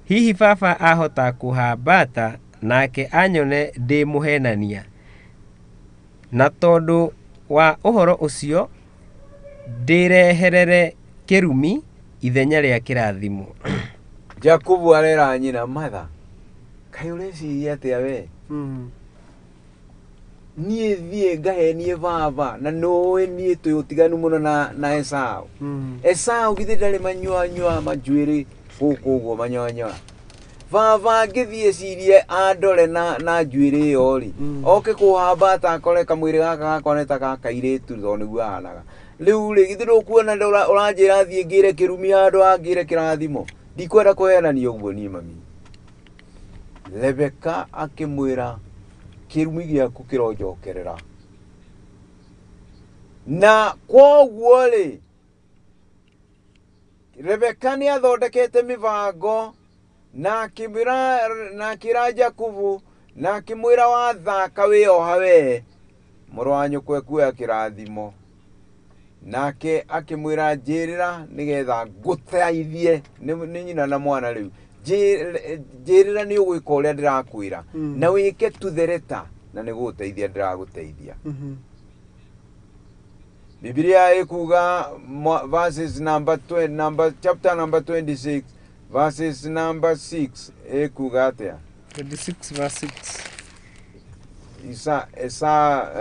Hihi baba ahota kũhambata nake anyone ndĩ mũhenania. Na tondũ wa ũhoro ũcio ndĩreherere kĩrumi ithenya rĩa kĩrathimo. Jakubu arera nyina, matha, kaĩ ũreciria atĩa we? Niĩ thiĩ ngahenie baba na nũĩ niĩ twĩ ũtiganu mũno na Esau. Esau githĩ ndarĩ manyuanyua manjuĩrĩ gũkũ ũguo manyuanyua. Baba ngĩthiĩ cirie andore na njuĩrĩ ĩyo rĩ, oke kũhambata akore kamwĩrĩ gaka gakwa nĩ ta ga kairĩtu tondũ nĩguo ahanaga. Rĩu rĩ, githĩ ndũkuona ũranjĩra thiĩ ngĩre kĩrumi handũ ha ngĩre kĩrathimo? Ndikwenda kũhenania ũguo niĩ mami. Rebeka akĩmwĩra kĩrumi gĩaku kĩronjokerera. Na kwoguo rĩ, Rebeka nĩ athondekete mĩbango na akĩra Jakubu na akĩmwĩra wathaka wĩoha we mũrũ wa nyũkwa ekuoya kĩrathimo. Nake akĩmwĩra njĩrĩra nĩgetha ngũteithie. Nĩ nyina na mwana rĩu. Njĩrĩra nĩ ũgwĩka ũrĩa ndĩrakwĩra. Na wĩke to the letter na nĩ gũgũteithia ndĩragũteithia. Biblia ĩkuga verses number 20, number, chapter number 26 verses number 6 ĩkuga atĩa? 26 verse 6. Isa esa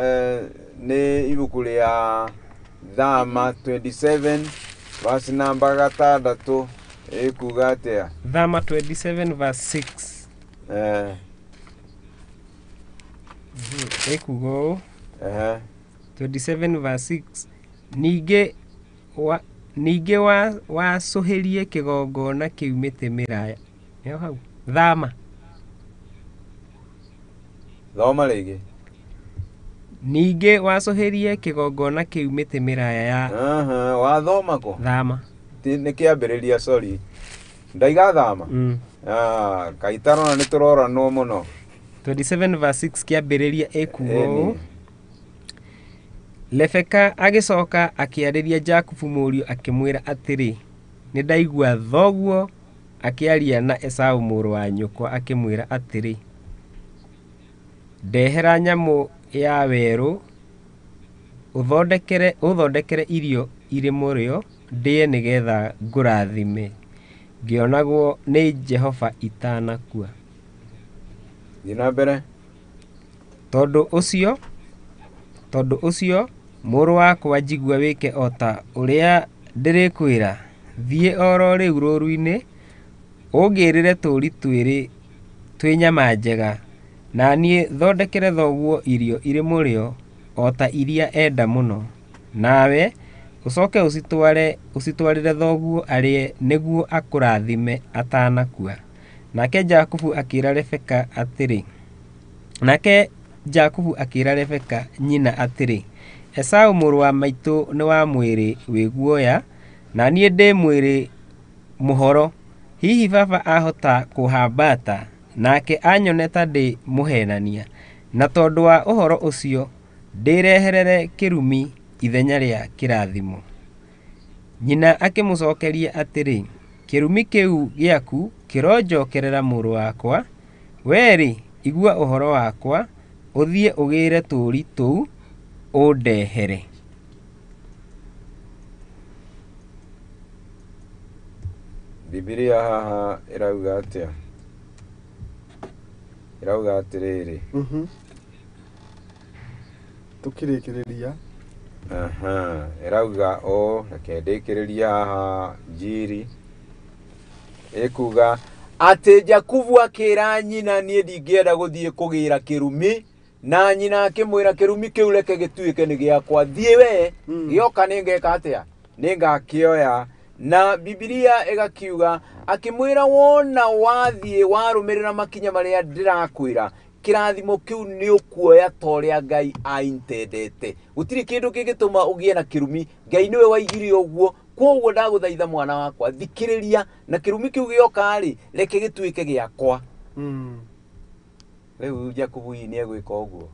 nĩ ibuku rĩa Thama 27 verse number 6 ĩkuga atĩa? Thama 27 verse 6. Ĩkuga ũũ. 27 verse 6. Ningĩ wa ningĩ wa wacũhĩrie kĩgongona kĩu mĩtĩ mĩraya. Nĩho hau. Thama. Thoma rĩngĩ. Ningĩ wacũhĩrie kĩgongona kĩu mĩtĩ mĩraya ya Wathoma kũ? Thama. Nĩ kĩambĩrĩria, sorry. Ndaiga Thama. Ah, kaitarona nĩ tũroranwo mũno. 27 verse 6 kĩambĩrĩria ĩkuga ũũ. Ĩni. Rebeka agĩcoka akĩarĩria Jakubu mũriũ akĩmwĩra atĩrĩ, nĩ ndaigua thoguo akĩaria na Esau mũrũ wa nyũkwa akĩmwĩra atĩrĩ, ndehera nyamũ ya werũ ũthondekere irio irĩ mũrĩo ndĩe nĩgetha ngũrathime ngĩonagwo nĩ Jehova itanakua. Thiĩ na mbere. Tondũ ũcio mũrũ wakwa njigua wĩke o ta ũrĩa ndĩrĩkwĩra. Thiĩ oro rĩu rũũru-inĩ ũngĩrĩre tũũri twĩrĩ twĩ nyama njega, na niĩ thondekere thoguo irio irĩ mũrĩo o ta iria enda mũno. Nawe ũcoke ũcitwarĩre thoguo arĩe nĩguo akũrathime atanakua. Nake Jakubu akĩra Rebeka atĩrĩ, nake Jakubu akĩra Rebeka nyina atĩrĩ, Esau mũrũ wa maitũ nĩ wa mwĩrĩ wĩ guoya, na niĩ ndĩ mwĩrĩ mũhoro. Hihi baba ahota kũhambata, nake anyone ta ndĩ mũhenania. Na tondũ wa ũhoro ũcio ndĩreherere kĩrumi ithenya rĩa kĩrathimo. Nyina akĩmũcokeria atĩrĩ, kĩrumi kĩu gĩaku kĩronjokerera mũrũ wakwa. Werĩ, igua ũhoro wakwa, ũthiĩ ũgĩre tũũri tũu ũndehere. Bibilia haha ĩrauga atĩa? Ĩrauga atĩrĩrĩ. Tukĩrĩkĩrĩria. Aha, ĩrauga ũũ, reke ndĩkĩrĩrie haha njiri. Ĩkuga atĩ Jakubu akĩra nyina niĩ ndingĩenda gũthiĩ kũgĩra kĩrumi, na nyina akĩmwĩra kĩrumi kĩu reke gĩtuĩke nĩ gĩakwa, thiĩ we, gĩoka nĩngeka atĩa? Nĩngakĩoya. Na Bibilia ĩgakiuga akĩmwĩra wona wathiĩ warũmĩrĩra makinya marĩa ndĩrakwĩra, kĩrathimo kĩu nĩ ũkuoya ta ũrĩa Ngai aintendete. Gũtirĩ kĩndũ kĩngĩtũma ũgĩe na kĩrumi, Ngai nĩwe waigire ũguo. Kwoguo ndagũthaitha mwana wakwa, thikĩrĩria, na kĩrumi kĩu gĩoka rĩ, reke gĩtuĩke gĩakwa. Rĩu Jakubu hihi nĩ egwĩka ũguo?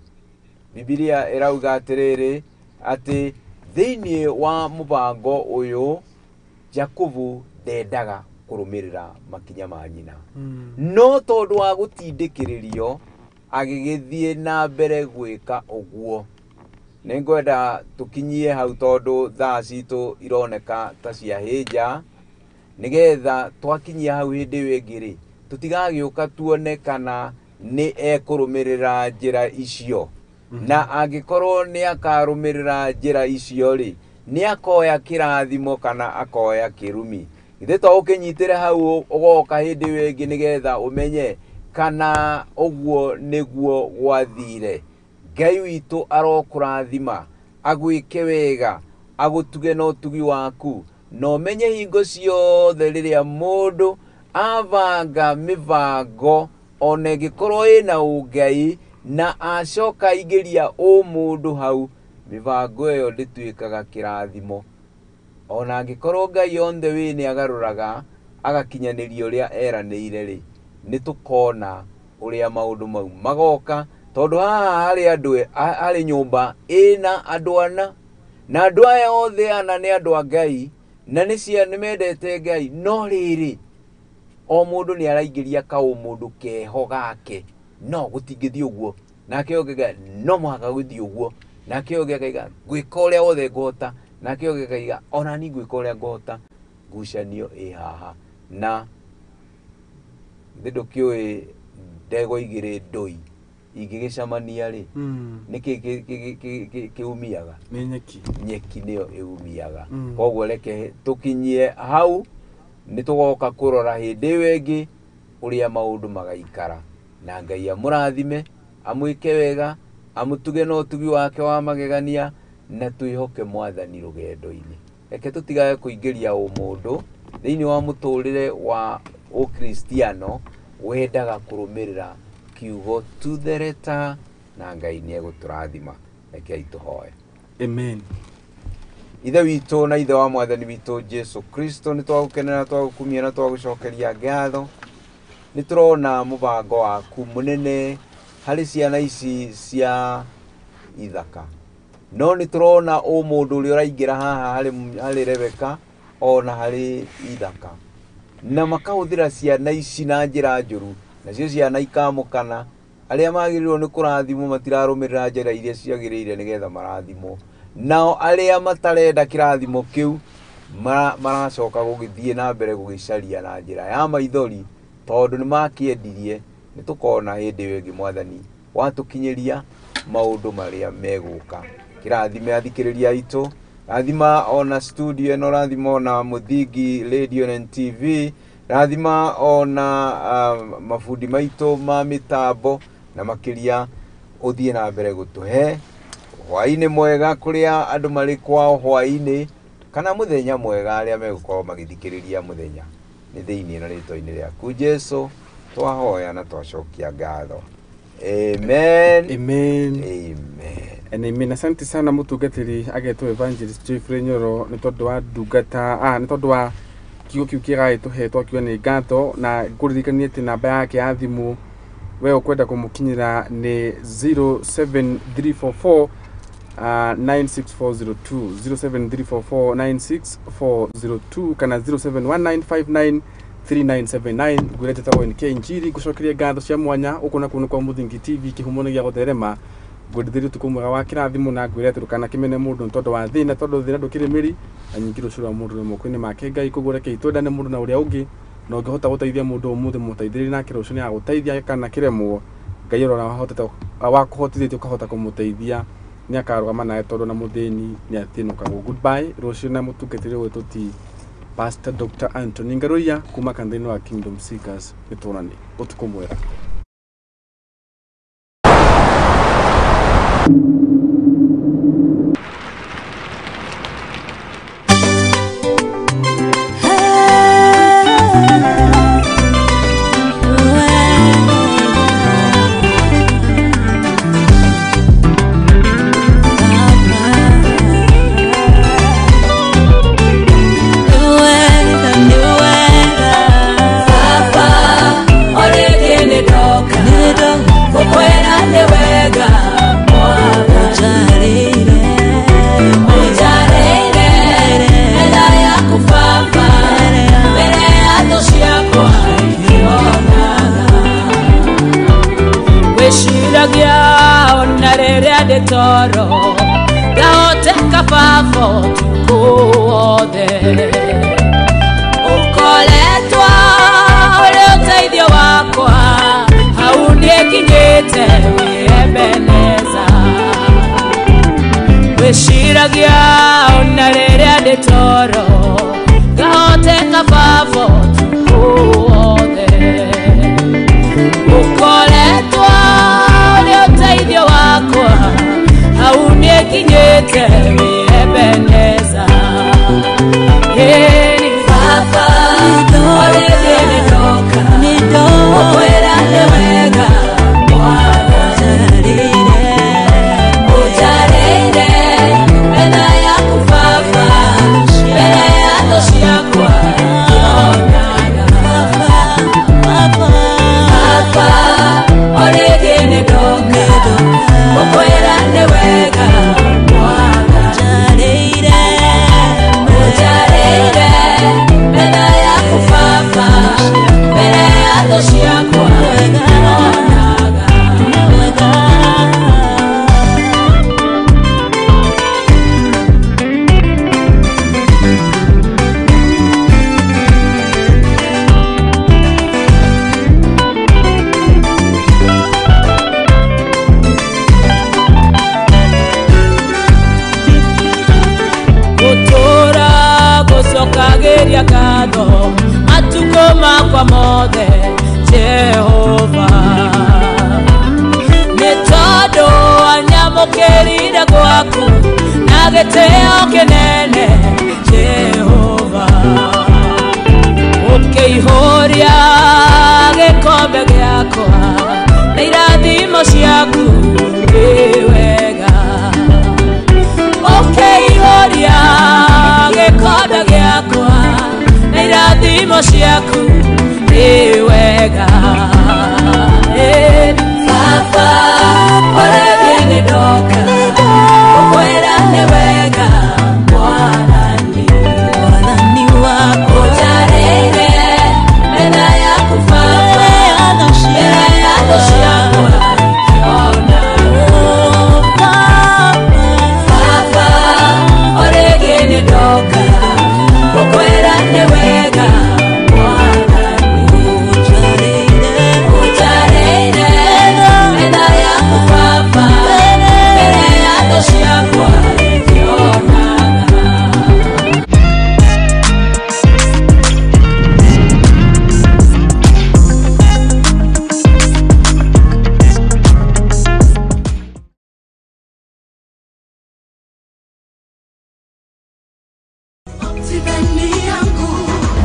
Bibilia ĩrauga atĩrĩrĩ, atĩ thĩinĩ wa mũbango ũyũ Jakubu ndendaga kũrũmĩrĩra makinya ma nyina. No tondũ wa gũtindĩkĩrĩrio agĩgĩthiĩ na mbere gwĩka ũguo. Nĩngwenda tũkinyie hau tondũ thaa citũ ironeka ta ciahĩnja, nĩgetha twakinyia hau hĩndĩ ĩyo ĩngĩ rĩ, tũtigagĩũka tuone kana nĩ ekũrũmĩrĩra njĩra icio. Na angĩkorwo nĩ akarũmĩrĩra njĩra icio rĩ, nĩ akoya kĩrathimo kana akoya kĩrumi. Githĩ to ũkĩnyitĩre hau ũgoka hĩndĩ ĩyo ĩngĩ nĩgetha ũmenye kana ũguo nĩguo gwathire. Ngai witũ arokũrathima, agwĩke wega, agũtuge na ũtugi waku, na ũmenye hingo ciothe rĩrĩa mũndũ abanga mĩbango ona ĩngĩkorwo ĩna ũngai na acoka aingĩria ũmũndũ hau, mĩbango ĩyo ndĩtuĩkaga kĩrathimo. Ona angĩkorwo Ngai on the way nĩ agarũraga agakinyanĩria ũrĩa eranĩire rĩ, nĩ tũkona ũrĩa maũndũ mau magoka, tondũ haha harĩ andũ, harĩ nyũmba ĩna andũ ana, Na andũ aya othe ana nĩ andũ a Ngai na nĩ cia nĩ mendete Ngai, no rĩrĩ o mũndũ nĩ araingĩria kaũmũndũ keho gake, no gũtingĩthiĩ ũguo. Nake ũngĩ akauga no mũhaka gũthiĩ ũguo, nake ũngĩ akauga ngwĩka ũrĩa wothe ngũhota, nake ũngĩ akauga ona niĩ ngwĩka ũrĩa ngũhota. Ngucanio ĩ haha na thĩ ndũkĩũĩ ndegwa igĩrĩ ndũi ingĩgĩcemania rĩ, nĩkĩ kĩumiaga? Nĩ nyeki. Nyeki nĩyo ĩumiaga. Koguo reke tũkinyie hau, nĩ tũgoka kũrora hĩndĩ ĩyo ĩngĩ ũrĩa maũndũ magaikara, na Ngai amũrathime, amwĩke wega, amũtuge na ũtugi wake wa magegania, na twĩhoke Mwathani rũgendo-inĩ. Reke tũtigage kũingĩria ũmũndũ thĩinĩ wa mũtũrĩre wa ũkristiano wendaga kũrũmĩrĩra kiugo to the letter, na Ngai nĩ egũtũrathima. Rekei tũhoe. Amen. Ithe witũ na Ithe wa Mwathani witũ Jesu Kristo, nĩ twagũkenera, twagũkumia na twagũcokeria ngatho. Nĩ tũrona mũbango waku mũnene harĩ ciana ici cia ithaka, no nĩ tũrona ũmũndũ ũrĩa ũraingĩra haha harĩ Rebeka ona harĩ ithaka, na makahũthĩra ciana ici na njĩra njũru, nacio ciana ikamũkana. Arĩa magĩrĩirwo nĩ kũrathimwo matirarũmĩrĩra njĩra iria ciagĩrĩire nĩgetha marathimwo, nao arĩa matarenda kĩrathimo kĩu maracoka gũgĩthiĩ na mbere gũgĩcaria na njĩra ya maithori, tondũ nĩ makĩendirie. Nĩ tũkona hĩndĩ ĩyo ĩngĩ Mwathani watũkinyĩria maũndũ marĩa megũka. Kĩrathime athikĩrĩria aitũ, rathima ona studio ĩno, rathima ona Mũthingi Radio na TV, rathima ona mabundi maitũ ma mĩtambo, na makĩria ũthiĩ na mbere gũtũhe hwaĩ-inĩ mwega kũrĩa andũ marĩ kwao hwaĩ-inĩ, kana mũthenya mwega arĩa megũkorwo magĩthikĩrĩria mũthenya. Nĩ thĩinĩ na rĩtwa-inĩ rĩaku Jesu twahoya na twacokia ngatho. Amen. Amen. Amen. And amen. Asante sana mũtungatĩri agetwo Evangelist Geoffrey Nyoro nĩ tondũ wa ndungata, nĩ tondũ wa kiugo kĩu kĩega agĩtũhe, twakiuga nĩ ngatho, na ngũririkanie atĩ namba yake ya thimũ we ũkwenda kũmũkinyĩra nĩ 07344 96402, 07344 96402 kana 071959 3979. Ngwĩre njĩtagwo NK Njiri, ngũcokerie ngatho cia mwanya gũkũ na kũu nĩ kwa Mũthingi TV kĩhumo-inĩ gĩa gũtherema. Ngwendithĩrie ũtukũ mwega wa kĩrathimo, na ngwĩre atĩ ndũkanakĩmene mũndũ nĩ tondũ wa thĩna, tondũ thĩna ndũkĩrĩ mĩri, na nyingĩ rũciũ rwa mũndũ rwĩ moko-inĩ make Ngai. Koguo rekei twendane mũndũ na ũrĩa ũngĩ, na ũngĩhota gũteithia mũndũ ũmũthĩ mũteithĩrĩrie nake rũciũ nĩ agũteithia, kana kĩremwo Ngai ũrĩa wahotete wakũhotithĩtie ũkahota kũmũteithia nĩ akarũgama nawe, tondũ na mũthĩni nĩ athĩnũkagwo. Goodbye. Rũciũ na mũtungatĩri ũgwĩtwo ti Pastor Dr. Anthony Ngaruiya kuma kanitha-inĩ wa Kingdom Seekers. Nĩtuonane, ũtukũ mwega. Toro ngahoteka baba ũtukũ wothe, ũkoretwo ũrĩ ũteithio wakwa, hau nĩnginyĩte wĩ Ebeneza. Wĩciragia ona rĩrĩa ndĩ toro, ngahoteka baba ũtukũ wothe, ũkoretwo ũrĩ ũteithio wakwa, hau nĩnginyĩte wĩ Ebeneza. Ĩni baba orĩngĩ nĩndoka gũkwĩra nĩ wega Mwathani, ũnjarĩire metha yaku baba, mbere ya thũ ciakwa ngĩonaga. Waku na gĩtĩo kĩnene Jehova ũkĩihũria gĩkombe gĩakwa na irathimo ciaku nĩ wega ũkĩihũria gĩkombe gĩakwa na irathimo ciaku nĩ wega. Baba orege nĩ ndoka gũkwĩra nĩ wega Mwathani Mwathani wakwa ũnjarĩire metha yaku Baba mbere ya thũ ciakwa ikĩona. Baba orege nĩ ndoka gũkwĩra nĩ wega Mwathani ũnjarĩire metha yaku Baba mbere ya thũ ciakwa ikĩonaga.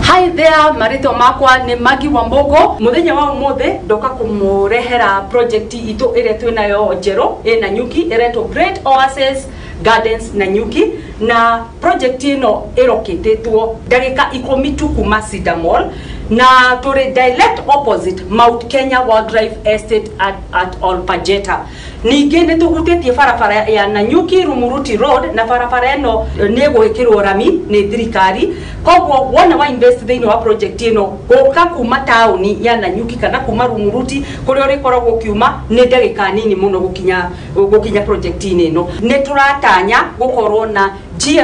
Hi there, marĩtwa makwa nĩ Maggie Wambogo. Mũthenya wa ũmũthĩ ndoka kũmũrehera project itũ ĩrĩa twĩnayo njerũ ĩ Nanyuki, ĩretwo Great Oasis Gardens Nanyuki, na project ĩno ĩrokĩtĩtwo ndagĩka 10 tu kuma Cedar Mall, na tũrĩ direct opposite Mount Kenya Wildlife Estate at Olpajeta. Ningĩ nĩ tũhutĩtie barabara ya Nanyuki Rumuruti Road, na barabara ĩno nĩ ĩgwĩkĩrwo rami nĩ thirikari. Koguo wona wa invest thĩinĩ wa project ĩno gũka kuma taũni ya Nanyuki kana kuma Rumuruti kũrĩa ũrĩkoragwo ũkiuma nĩ ndagĩka nini mũno gũkinya project-inĩ ĩno. Nĩ tũratanya gũkorwo na GM